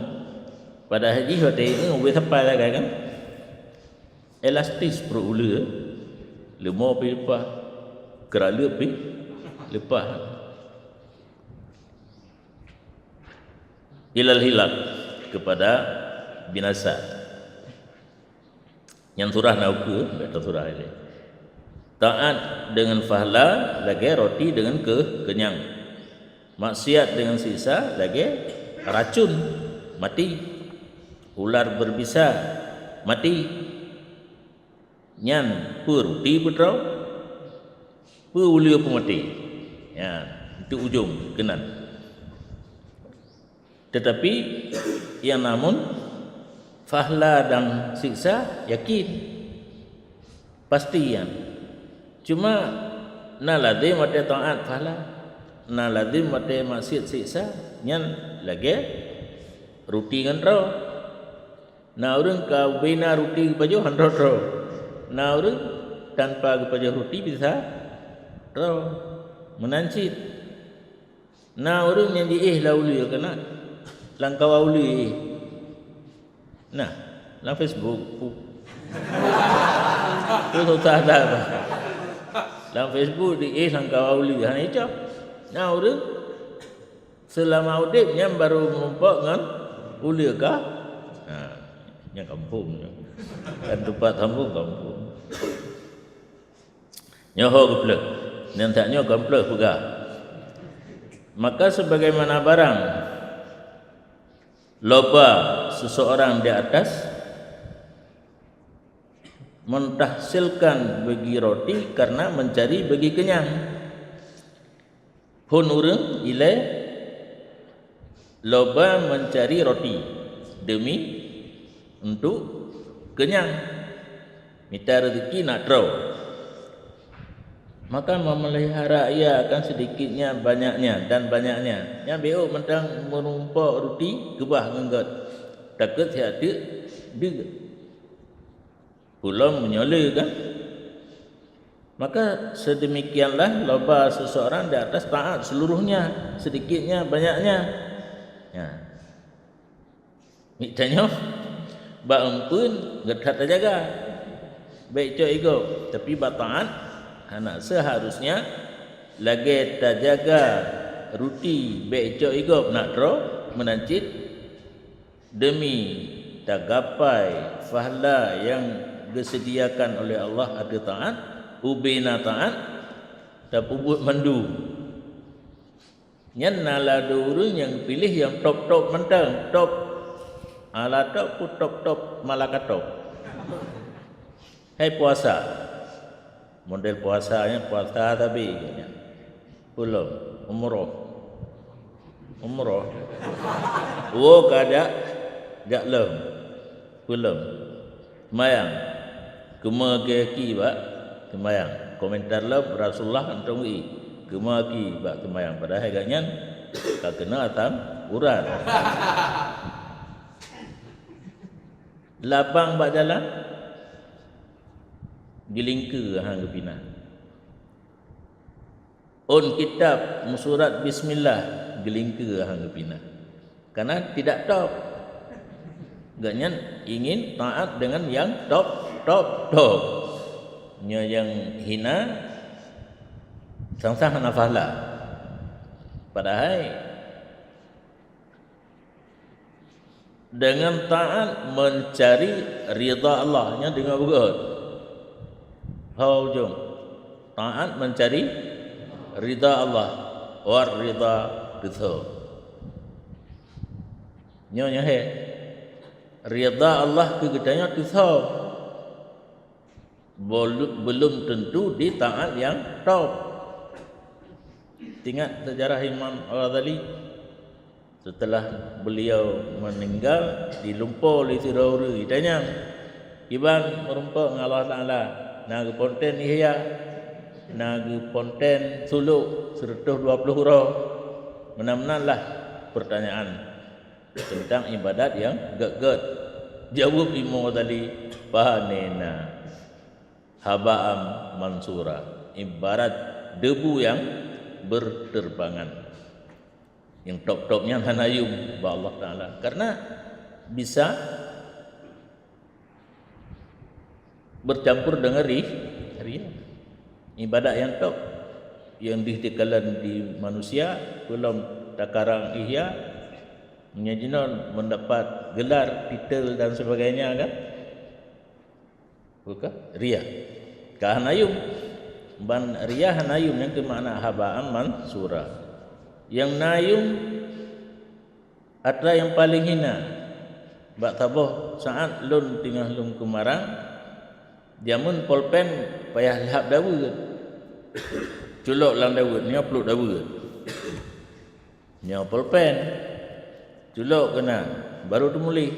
Padahai jih watèe jiôh ubé sapai sagai kan. Elastis pruet uleue, leumô pih leupah, keuraleueb pih leupah. Ilal hilak, kepada binasa. Nyang surah na ukeue, bèk tasurah ilèe. Taat dengan fahla lagèe roti dengan ke-, kenyang. Maksiat dengan siksa lagèe racun, mati. Ular berbisa, mati. Nyan peue roti peue droe? Peue uleue peue maté? Nyan, itu ujong keunan. Tetapi, yang namun, fahla dan siksa, yakin. Pasti nyan. Cuma, na lazem watèe taat fahla. Na lazem watèe maksiat siksa. Nyan lagèe ruti ngon droe. Na ureueng ka ubé na ruti geupajoh han droe-droe. Na ureueng tanpa geupajoh ruti bisa droe. Meunan cit. Na ureueng nyang jiéh lam uleue keunan, lam kawan uleue. Nah, lam Facebook. Itu susah that. Lam Facebook di eh sangka uleue, hana icok. Nah, ureuëng seulama udeb nyan baru meurumpok ngon uleue ka. Nah, nyan kampung nyan. Kan tempat kampung, kampung. Nyoe ho geupleuh. Nyan that nyoe geupleuh peugah. Maka sebagaimana barang loba seseorang di atas mentahsilkan bagi roti karena mencari bagi kenyang. Phon ureuëng ilée loba mencari roti demi untuk kenyang, mita rezeki nak troe. Maka memelihara ia akan sedikitnya, banyaknya, dan banyaknya. Nyang B O mantong meurumpok ruti keubah ngon gét, takot siat teuk deuk. Pulom meunyoe kan. Maka sedemikianlah loba seseorang di atas taat seluruhnya, sedikitnya, banyaknya. Ya. Mitanyoe bak eumpeuen geutat tajaga. Bék cok igop, tapi bak taat hana, seharusnya lagée tajaga ruti bék cok igop nak troe meunan cit demi tagapai fahla yang geusediakan oleh Allah ateueh taat, ubena taat, tapeubuet mandum. Nyan na ladôm ureuëng nyang piléh nyang top-top mantong, top. Ala top pun top-top, malaka top. Hai puasa. Model puasa nyan puasa tabi nyan. Pulom, umroh. Umroh. Wo ka jak, jak lom. Pulom. Seumayang. Keuma gaki bak seumayang. Komentar lom Rasulullah antom i. Keuma ki bak seumayang. Padahai gak nyan ka kena asam urat. Lapang bak jalan, geulingke hang geupinah. Ôn kitab meusurat bismillah, geulingke hang geupinah. Karena tidak top. Gobnyan ingin taat dengan yang top, top, top. Nyoe nyang hina, sang-sang hana pahala. Padahai dengan taat mencari ridha Allah. Nyan deungoe beugöt. Ho ujong. Taat mencari ridha Allah. War ridha tusoe. Nyoe nyoe he. Ridha Allah keu geutanyoe tusoe. Belu-, belum tentu di taat yang top. Ingat sejarah Imam Al-Ghazali? Setelah beliau meninggal, dilumpo lé sidroe ureuëng, itanyong, "Kiban meurumpok ngon Allah Taala, na geuponten Ihya, na geuponten Suluk, seureutôh dua ploh uroe. Meunan-meunan lah peurtanyaan teuntang iébadat nyang gét-gét." Jaweueb Imam Ghazali, "Pane na. Haba'an mansura, ibarat debu yang berterbangan." Nyang top-top nyan hana yum bak Allah Taala. Karena bisa bercampur dengan ri-, ria. Ibadat nyang top, nyang deuh teukalon di manusia, pulom takarang Ihya, meunyoe jinoe mendapat gelar, titel dan sebagainya kan. Bukan? Ria. Ka hana yum. Ban ria hana yum, nyang keu makna haba'an mansura. Nyang na yum atra nyang paleng hina. Bak saboh saát lôn teungoh lôn keumarang, jameun polpen payah lhab daweue. Culok lam daweue, nyoe pluek daweue. Nyoe pulpen. Culok keunan, baru teumuléh.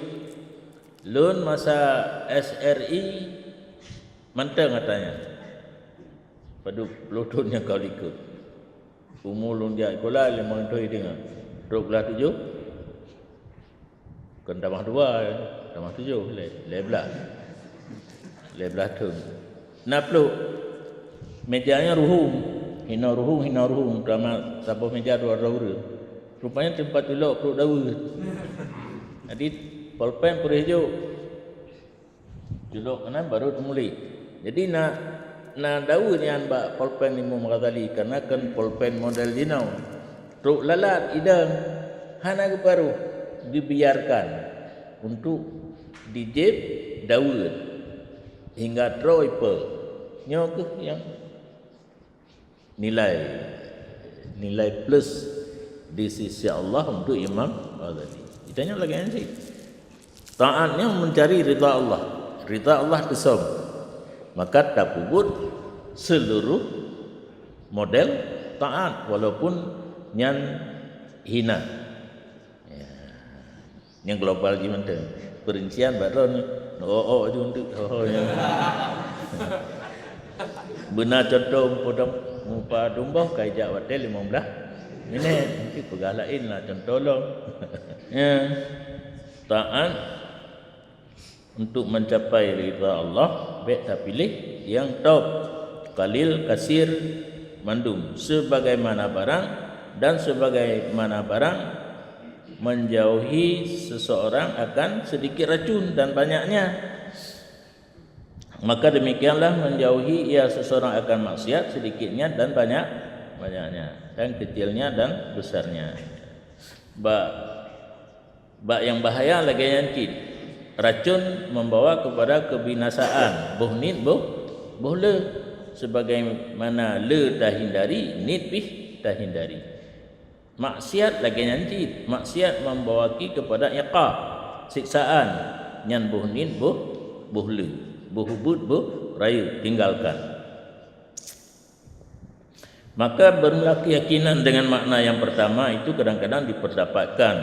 Lôn masa S R I mantong atra nyan. Padub ploh thon nyang ka likot. Umu lôn jak sikula limong thon teungoh. Trok glah tujoh. Kon tamah dua, tamah tujoh, lhèe, lhèe blah. Lhèe blah thon. Na pluek. Meja nyan ruhueng. Hinoe ruhueng, hinoe ruhueng. Teuma saboh meja dua droe ureueng. Rupanya teumpat culok pluek daweue. Jadi, polpen peureuh jok. Culok keunan baru teumuléh. Jadi na, na daun nyan bak polpen Imam Ghazali, karena kan polpen model jinoe. Trok lalat idang, hana geuparoh, dibiarkan untuk dijép daun hingga troe ipe. Nyoe keuh nyang nilai, nilai plus di sisi Allah untuk Imam Ghazali. Geutanyoe lagée nyan cit. Taat nyoe mencari ridha Allah. Ridha Allah teusöm. Maka tapeubuet seluruh model taat walaupun nyan hina. Ya. Nyang global jih mantong. Perincian bak droe nyoe. Oh, oh, ju untuk. Oh, oh, nyoe. Beuna contoh mupodong, mupa dumboh kai jak watée limong blaih minét. Nanti peugah laén lah contoh lom. Ya. Taat untuk mencapai ridha Allah, bék tapiléh nyang top, qalil, kasir, mandum, sebagaimana barang, dan sebagaimana barang menjauhi seseorang akan sedikit racun dan banyaknya. Maka demikianlah menjauhi ia seseorang akan maksiat sedikitnya dan banyak banyaknya, dan kecilnya dan besarnya. Bak, bak nyang bahaya lagée nyan cit. Racun membawa kepada kebinasaan. Boh niet, boh, boh le. Sebagaimana le tahindari, niet pih tahindari. Maksiat lagée nyan cit. Maksiat membawa ki kepada iqab, siksaan. Nyan boh niet, boh, boh le. Boh ubit, boh rayeuk, tinggalkan. Maka beureulak keyakinan dengan makna yang pertama itu kadang-kadang diperdapatkan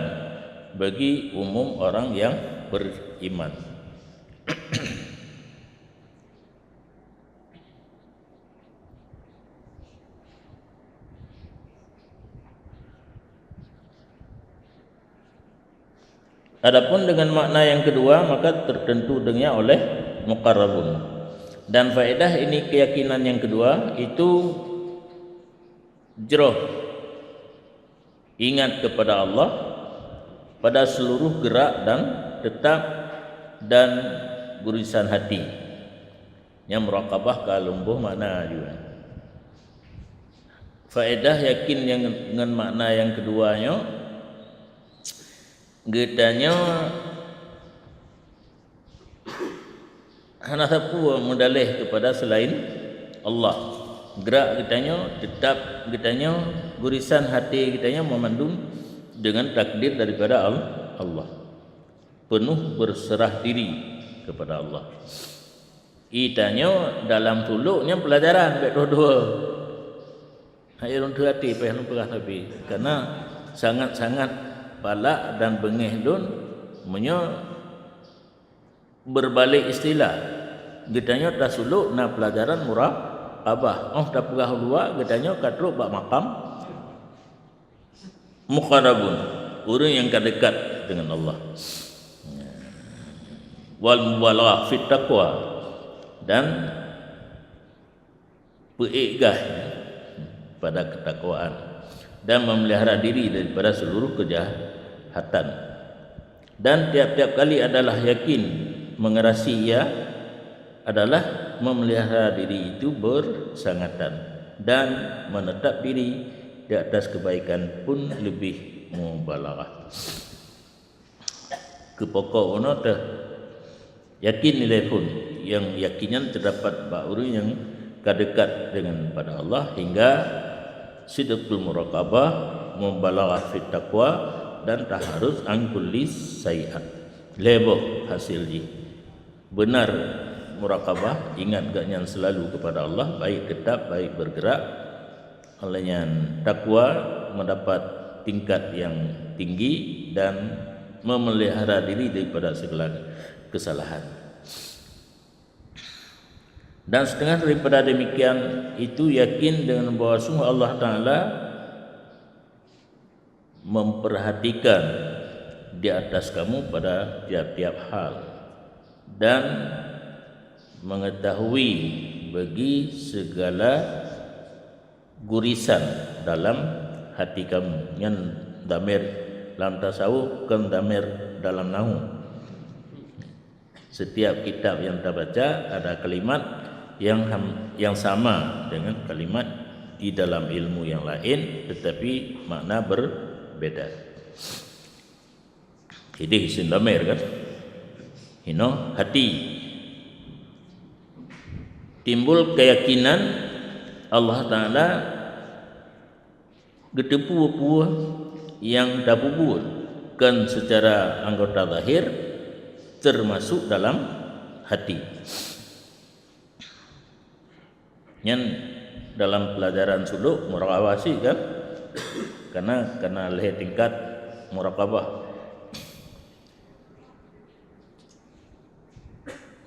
bagi umum orang yang beriman. Adapun dengan makna yang kedua, maka tertentu dengannya oleh muqarrabun. Dan faedah ini keyakinan yang kedua itu jroh ingat kepada Allah pada seluruh gerak dan tetap dan gurisan hati. Nyang muraqabah ka lom boh makna juga. Faedah yakin yang ngon makna yang kedua nyoe, geutanyoe hana sapeue meudaleh kepada selain Allah. Gerak geutanyoe, tetap geutanyoe, gurisan hati geutanyoe meumandum dengan takdir daripada Al-, Allah. Penuh berserah diri kepada Allah. Itanyoe dalam tulok nyan pelajaran bék dua-dua. Hai lôn teuhati péh lôn peugah sabe, karena sangat-sangat palak dan beungéh lôn meunyoe beurbalek istilah. Geutanyoe tasulok na peulajaran muraqabah, óh tapeugah u luwa geutanyoe ka trok bak makam muqarrabun, ureuëng nyang ka dekat dengan Allah. Wal mubalaghah fit taqwa, dan peuék gaih pada ketakwaan dan memelihara diri daripada seluruh kejahatan. Dan tiap-tiap kali adalah yakin mengerasi ia adalah memelihara diri itu bersangatan dan menetap diri di atas kebaikan pun lebih mubalaghah. Keu pokok unoe teuh, yakin nilai phon. Nyang yakin nyan teudapat bak ureuëng nyang ka dekat dengan pada Allah hingga sidqul muraqabah, mubalaghah fit taqwa, dan taharus an kulli sayyi'ah. Lhée boh hasil jih. Benar muraqabah, ingat gobnyan selalu kepada Allah, baik tetap, baik bergerak. Óh lheueh nyan, takwa mendapat tingkat yang tinggi dan memelihara diri daripada segala kesalahan. Dan setengah daripada demikian itu yakin dengan bahwa sungguh Allah Ta'ala memperhatikan di atas kamu pada tiap-tiap hal dan mengetahui bagi segala gurisan dalam hati kamu. Nyan damir lam tasawuf, kon damir dalam nahu. Setiap kitab yang tabaca ada kalimat yang ham-, yang sama dengan kalimat di dalam ilmu yang lain, tetapi makna berbeda. Idéh isim dhamir kan? Hino hati. Timbul keyakinan Allah Ta'ala geuteupeue peue nyang tapeubuet, kon seucara anggota zahir, teumasuk dalam hati. Nyan dalam peulajaran suluk muraqabah sih kan? Karena, karena lhée tingkat muraqabah.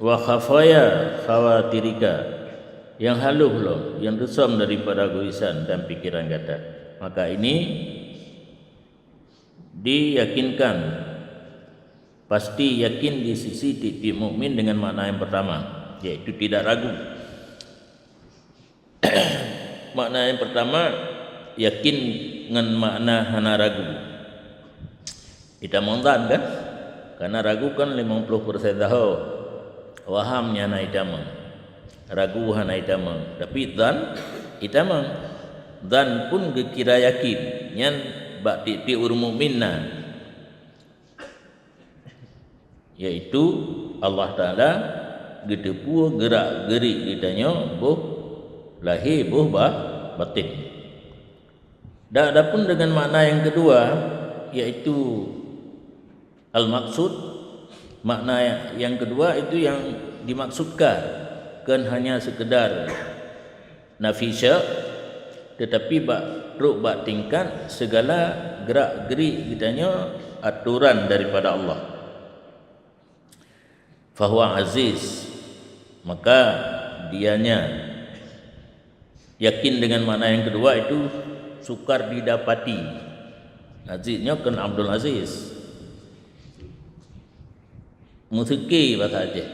Wa khafaya khawatirika, yang halus lom, yang teusöm daripada geuisan dan pikiran gata. Maka ini diyakinkan, pasti yakin di sisi tiep-tiep mukmin dengan makna yang pertama, yaitu tidak ragu. Makna yang pertama, yakin ngon makna hana ragu. Itamong zan kan? Karena ragu kan limong ploh persen saho. Waham nyan hana itamong. Ragu hana itamong. Tapi zan itamong. Zan pun geukira yakin. Nyan bak tiep-tiep ureuëng mukmin na. Yaitu Allah Ta'ala geuteupeue geurak-geurik geutanyoe boh lahé boh ba-, batin. Dan adapun dengan makna yang kedua, yaitu al-maqsud, makna yang kedua itu yang dimaksudkan, kon hanya sekedar nafi syak, tetapi bak, trok bak tingkat segala gerak-gerik geutanyoe aturan daripada Allah. Fahuwa aziz, maka dianya yakin dengan makna yang kedua itu sukar didapati. Aziz nyoe kon Abdul Aziz. Meuseuki bahasa Aceh.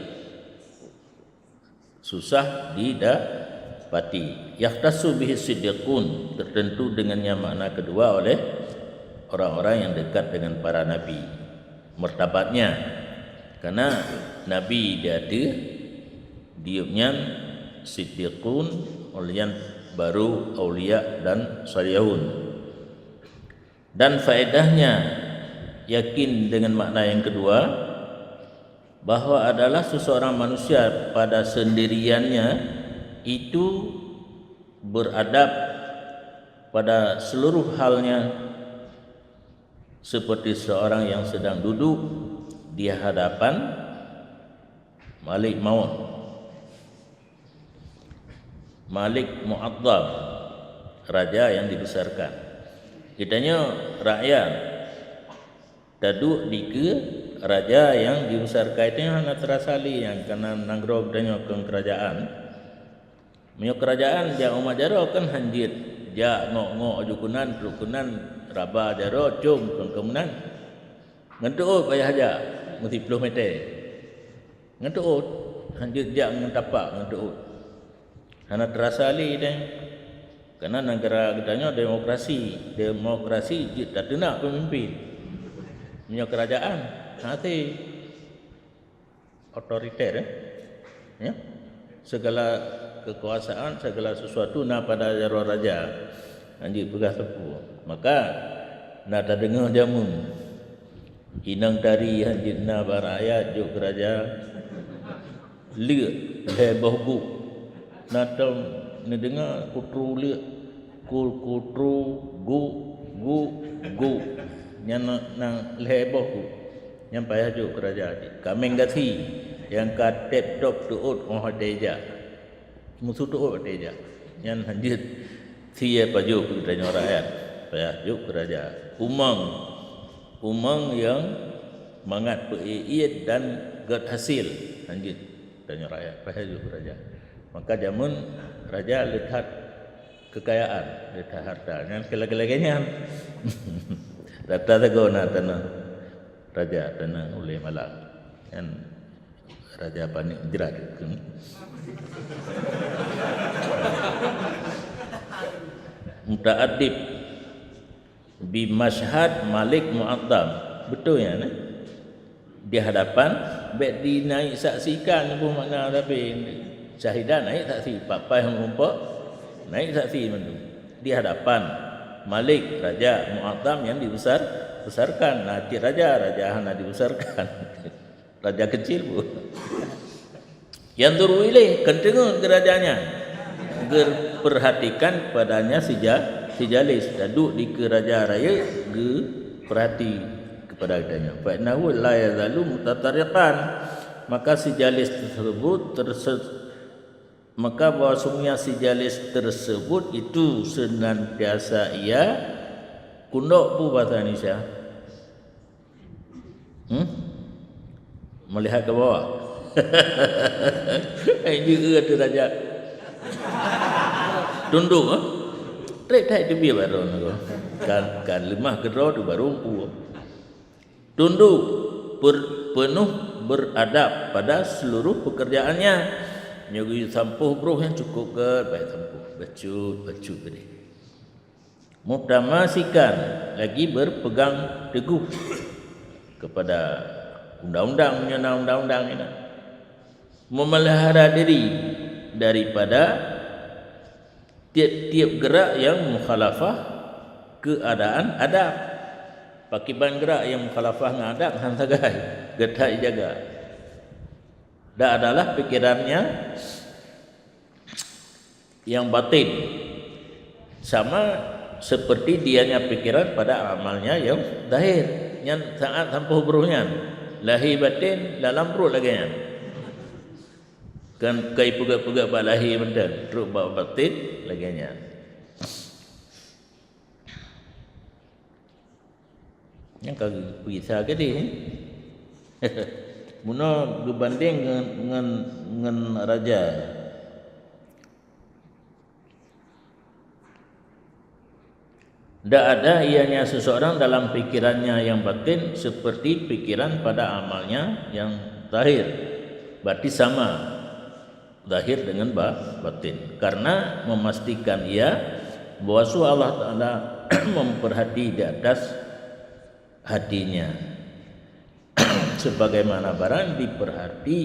Susah didapati. Yakhtassu bihi siddiqun, tertentu dengannya makna kedua oleh orang-orang yang dekat dengan para nabi. Martabatnya, karena nabi di ateueh, di gobnyan siddiqun, ulian baru aulia dan salihun. Dan faedahnya yakin dengan makna yang kedua, bahwa adalah seseorang manusia pada sendiriannya itu beradab pada seluruh halnya seperti seorang yang sedang duduk di hadapan Malik Maut. Malik Mu'azzam, raja yang dibesarkan. Geutanyoe rakyat, taduek dikeue raja nyang dibesarkan, geutanyoe hana teurasa lé nyang kana nanggroe geutanyoe keu keurajeuen. Meunyoe keurajeuen jak umat jaroe kan hanjeuet, jak ngok-ngok aju keunan, trok keunan, raba jaroe, com keu keunan. Ngon teuôt payah jak, meusiploh mètè. Ngon teuôt, hanjeuet jak ngon tapak ngon teuôt. Hana teurasa lé deh. Karena negara geutanyoe demokrasi, demokrasi jeuet tateunak peumimpin. Meunyoe keurajeuen, hase otoriter, eh? Ya. Segala kekuasaan, segala sesuatu na pada jaroe raja. Hanjeuet peugah sapeue. Maka na tadeungoe jameun inong tari hanjeuet na bak rakyat jok keu raja, leuk lhèe boh guk. Na tom neudeungoe kutru leuk, ku-, kutru guk, guk, guk. Nyan na, na lhèe boh guk. Nyan payah jok keu raja. Kaméng gasi nyang ka tép-tôp teuôt óh watèe jak. Musu teuôt watèe jak. Nyan hanjeuet sie pajoh keu geutanyoe rakyat. Payah jok keu raja. Umong, umong nyang mangat peuiet-iet dan gét hasil. Hanjeuet geutanyoe rakyat. Payah jok keu raja. Maka jameun raja le that keukayaan, le that harta. Nyan keu lagèe-lagèe nyan. Rata sagoe na tanoh raja, tanoh ulèe malam. Nyan Raja Paneuk Jrat. Muta'addib bi masyhad Malik Mu'azzam. Beutôi nyan, eh? Di hadapan, bèk dinaik saksikan, peue makna tapi. Syahidan naik saksi, papai hong rumpok naik saksi mandum. Di hadapan Malik, raja mu'azzam yang dibesar, besarkan. Nah, cit raja, raja hana dibesarkan. Raja kecil pun. Yanzuru ilaih, keuteungeut keu raja nyan. Geuperhatikan padanya si Ja-, si Jalis. Taduek dikeue raja rayeuk geupeurhati kepada geutanyoe. Fa innahu la yazalu mutatarriqan. Maka si Jalis tersebut terse-, maka bahwasanya si Jalis tersebut itu senantiasa ia kundok, peue bahasa Indonesia? Hmm? Melihat ke bawah. Hai, jeuet tu saja. Tunduk, eh? Trek thai teubiet baroe nyoe. Kan, kan leumah keudroe tu baru empu. Tunduk per-, penuh beradab pada seluruh pekerjaannya. Nyoe geusampôh broh nyang cukup gét, baik sampôh. Bacut, bacut tadi. Mutamasikan, lagi berpegang teguh kepada undang-undang, meunyoe na undang-undang nyan. Memelihara diri daripada tiep-tiep gerak yang mukhalafah keadaan adab. Pakriban gerak yang mukhalafah ngon adab, han sagai, geuthai jaga. Dan adalah pikirannya yang batin, sama seperti dianya pikiran pada amalnya yang zahir. Nyan saat sampôh broh nyan, lahé batin dalam pruet lagée nyan. Kan kai peugah-peugah bak lahé mantong, trok bak batin lagée nyan. Nyang ka geupeugisa keudeh, eh? Bunoe geubandeng ngon, ngon, ngon raja. Tidak ada ianya seseorang dalam pikirannya yang batin seperti pikiran pada amalnya yang zahir. Berarti sama zahir dengan ba-, batin. Karena memastikan ia bahwa Allah Taala memperhati di atas hatinya. Sebagaimana barang diperhati,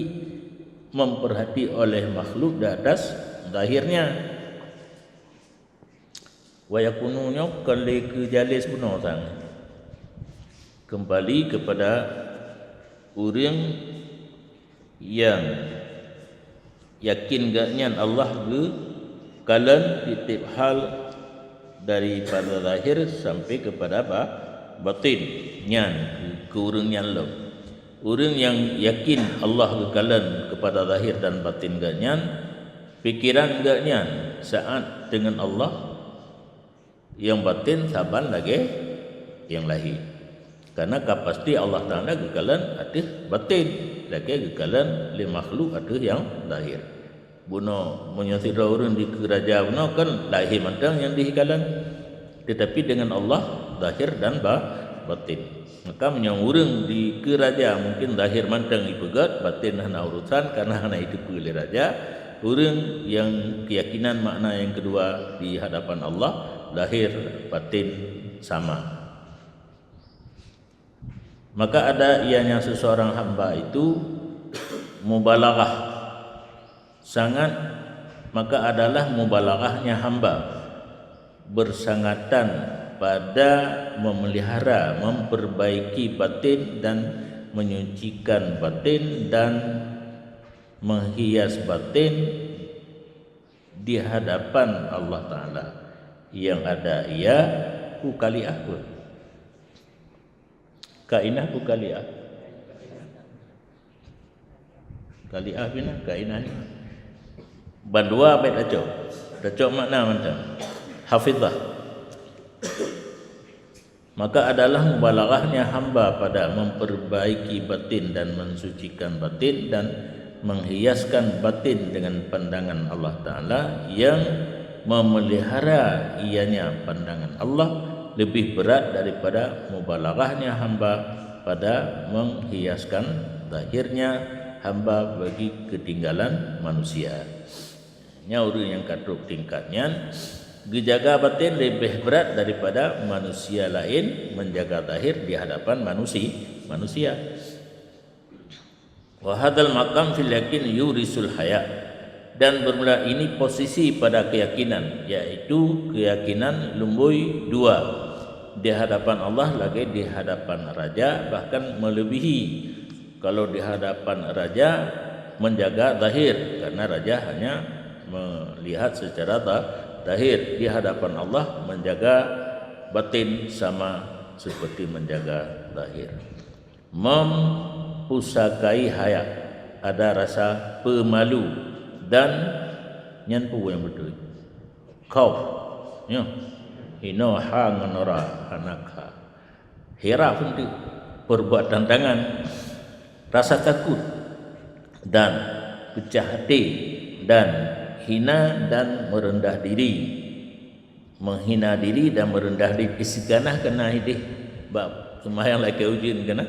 memperhati oleh makhluk di atas zahirnya. Wa yakunu nyoe kon lé keu Jalis bunoe sang. Kembali kepada ureuëng nyang yakin geuh nyan Allah geukalon tieb-tieb hal daripada zahir sampai kepada ba-, batin nyan keu ureuëng nyan lom. Ureuëng nyang yakin Allah geukalon kepada zahir dan batin geuh nyan, pikiran geuh nyan saát deungon Allah, nyang batin saban lagée nyang lahé. Karena ka pasti Allah Taala geukalon ateueh batin, lagée geukalon lé makhluk ateueh nyang zahir. Bunoe, meunyoe sidroe ureuëng dikeue raja bunoe kan lahé mantong nyang dikalon, tetapi dengan Allah zahir dan ba-, batin. Maka meunyoe ureuëng dikeue raja mungkin zahir mantong ipeugét, batin hana urusan karena hana iteupeue lé raja. Ureuëng nyang keyakinan makna nyang keudua di hadapan Allah, zahir batin sama. Maka ada ianya seseorang hamba itu mubalaghah sangat, maka adalah mubalaghahnya hamba bersangatan pada memelihara, memperbaiki batin dan menyucikan batin dan menghias batin di hadapan Allah Taala. Yang ada ia ukali apa? Kainah bukan liah. Kaliah bina kainah ni. Bandua baik tacok. Tacok makna mantong. Hafizah. Maka adalah mubalaghahnya hamba pada memperbaiki batin dan mensucikan batin dan menghiaskan batin dengan pandangan Allah Taala yang memelihara ianya pandangan Allah lebih berat daripada mubalaghahnya hamba pada menghiaskan zahirnya hamba bagi ketinggalan manusia. Nya ureuëng nyang ka trok tingkat nyan geujaga batin lebih berat daripada manusia laén menjaga zahir di hadapan manusi-, manusia. Wa hadzal maqam fil yakin yurisul haya. Dan bermula ini posisi pada keyakinan, yaitu keyakinan lumbôi dua di hadapan Allah lagée di hadapan raja, bahkan melebihi. Kalau di hadapan raja menjaga zahir, karena raja hanya melihat secara za-, zahir. Di hadapan Allah menjaga batin sama seperti menjaga zahir. Mempusakai haya, ada rasa pemalu dan nyan peue nyang beutôi. Khauf, nyoe. Hinoe ha ngon ra, hana kha. Hira pun tu, perbuatan tangan, rasa takut dan pecah hati dan hina dan merendah diri. Menghina diri dan merendah diri, istiqanah keunan ideh. Bak seumayang lakée ujeuen keunan.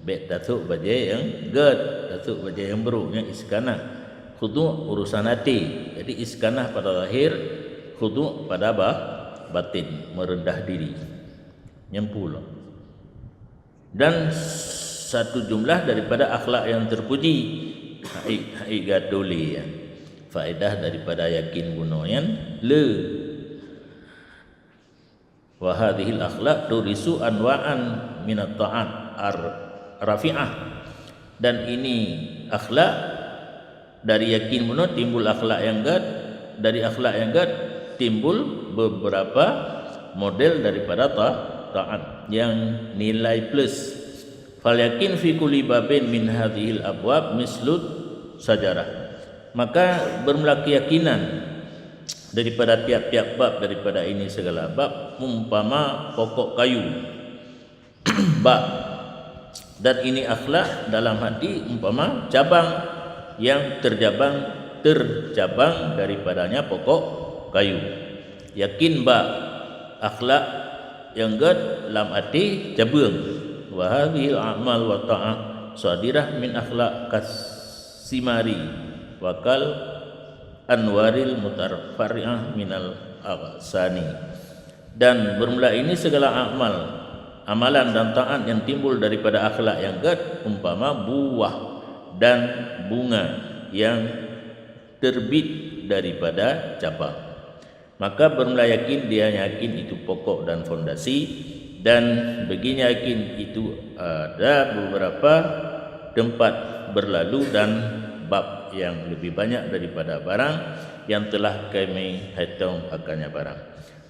Bék tasok bajée nyang gét, tasok bajée nyang brok, nyan istiqanah. Khudu' urusan até. Jadi istiqanah pada zahir, khudu' pada ba-, batin, merendah diri. Nyang pula. Dan satu jumlah daripada akhlak yang terpuji. Hai, hai gatoe lé, ya. Faedah daripada yakin bunoe nyan le. Wa hadhil akhlaq turisu anwa'an minat ta'at ar-, rafi'ah. Dan ini akhlak, dari yakin bunoe timbul akhlak nyang gét, dari akhlak nyang gét timbul beberapa model daripada ta-, taat yang nilai plus. Fal yakin fi kulli babin min hadhil abwab mislut sajarah. Maka bermula keyakinan daripada tiap-tiap bab daripada ini segala bab umpama pokok kayu. Bak. Dan ini akhlak dalam hati umpama cabang yang terjabang, tercabang daripadanya pokok kayu. Yakin bak akhlak nyang gét lam até cabeueng. Wa hadhil a'mal wa ta'ah sadirah min akhlak kasimari wa kal anwaril mutarfarri'ah minal aghsani. Dan bermula ini segala amal, amalan dan taat yang timbul daripada akhlak yang gét umpama buah dan bunga yang terbit daripada cabang. Maka bermula yakin, dia yakin itu pokok dan fondasi, dan bagi yakin itu ada beberapa tempat berlalu dan bab yang lebih banyak daripada barang yang telah kami hitung akannya barang.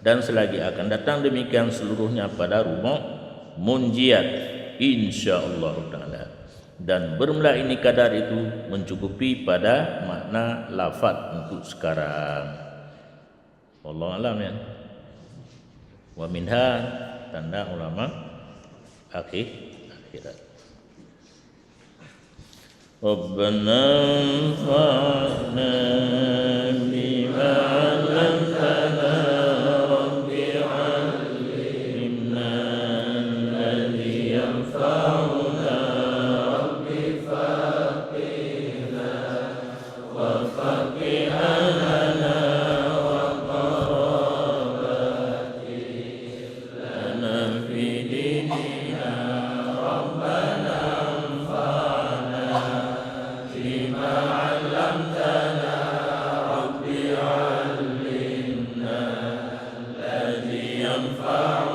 Dan selagi akan datang demikian seluruhnya pada rumoh munjiat, insya Allah Ta'ala. Dan bermula ini kadar itu mencukupi pada makna lafaz untuk sekarang. Wallahu alam, ya. Wa minha, tanda ulama akhir akhirat. ربنا انفعنا بما علمتنا رب علمنا الذي ينفعنا رب فقهنا وفقه أهلنا وقراباتنا لنا في ديننا ربنا انفعنا بما علمتنا رب علمنا الذي ينفعنا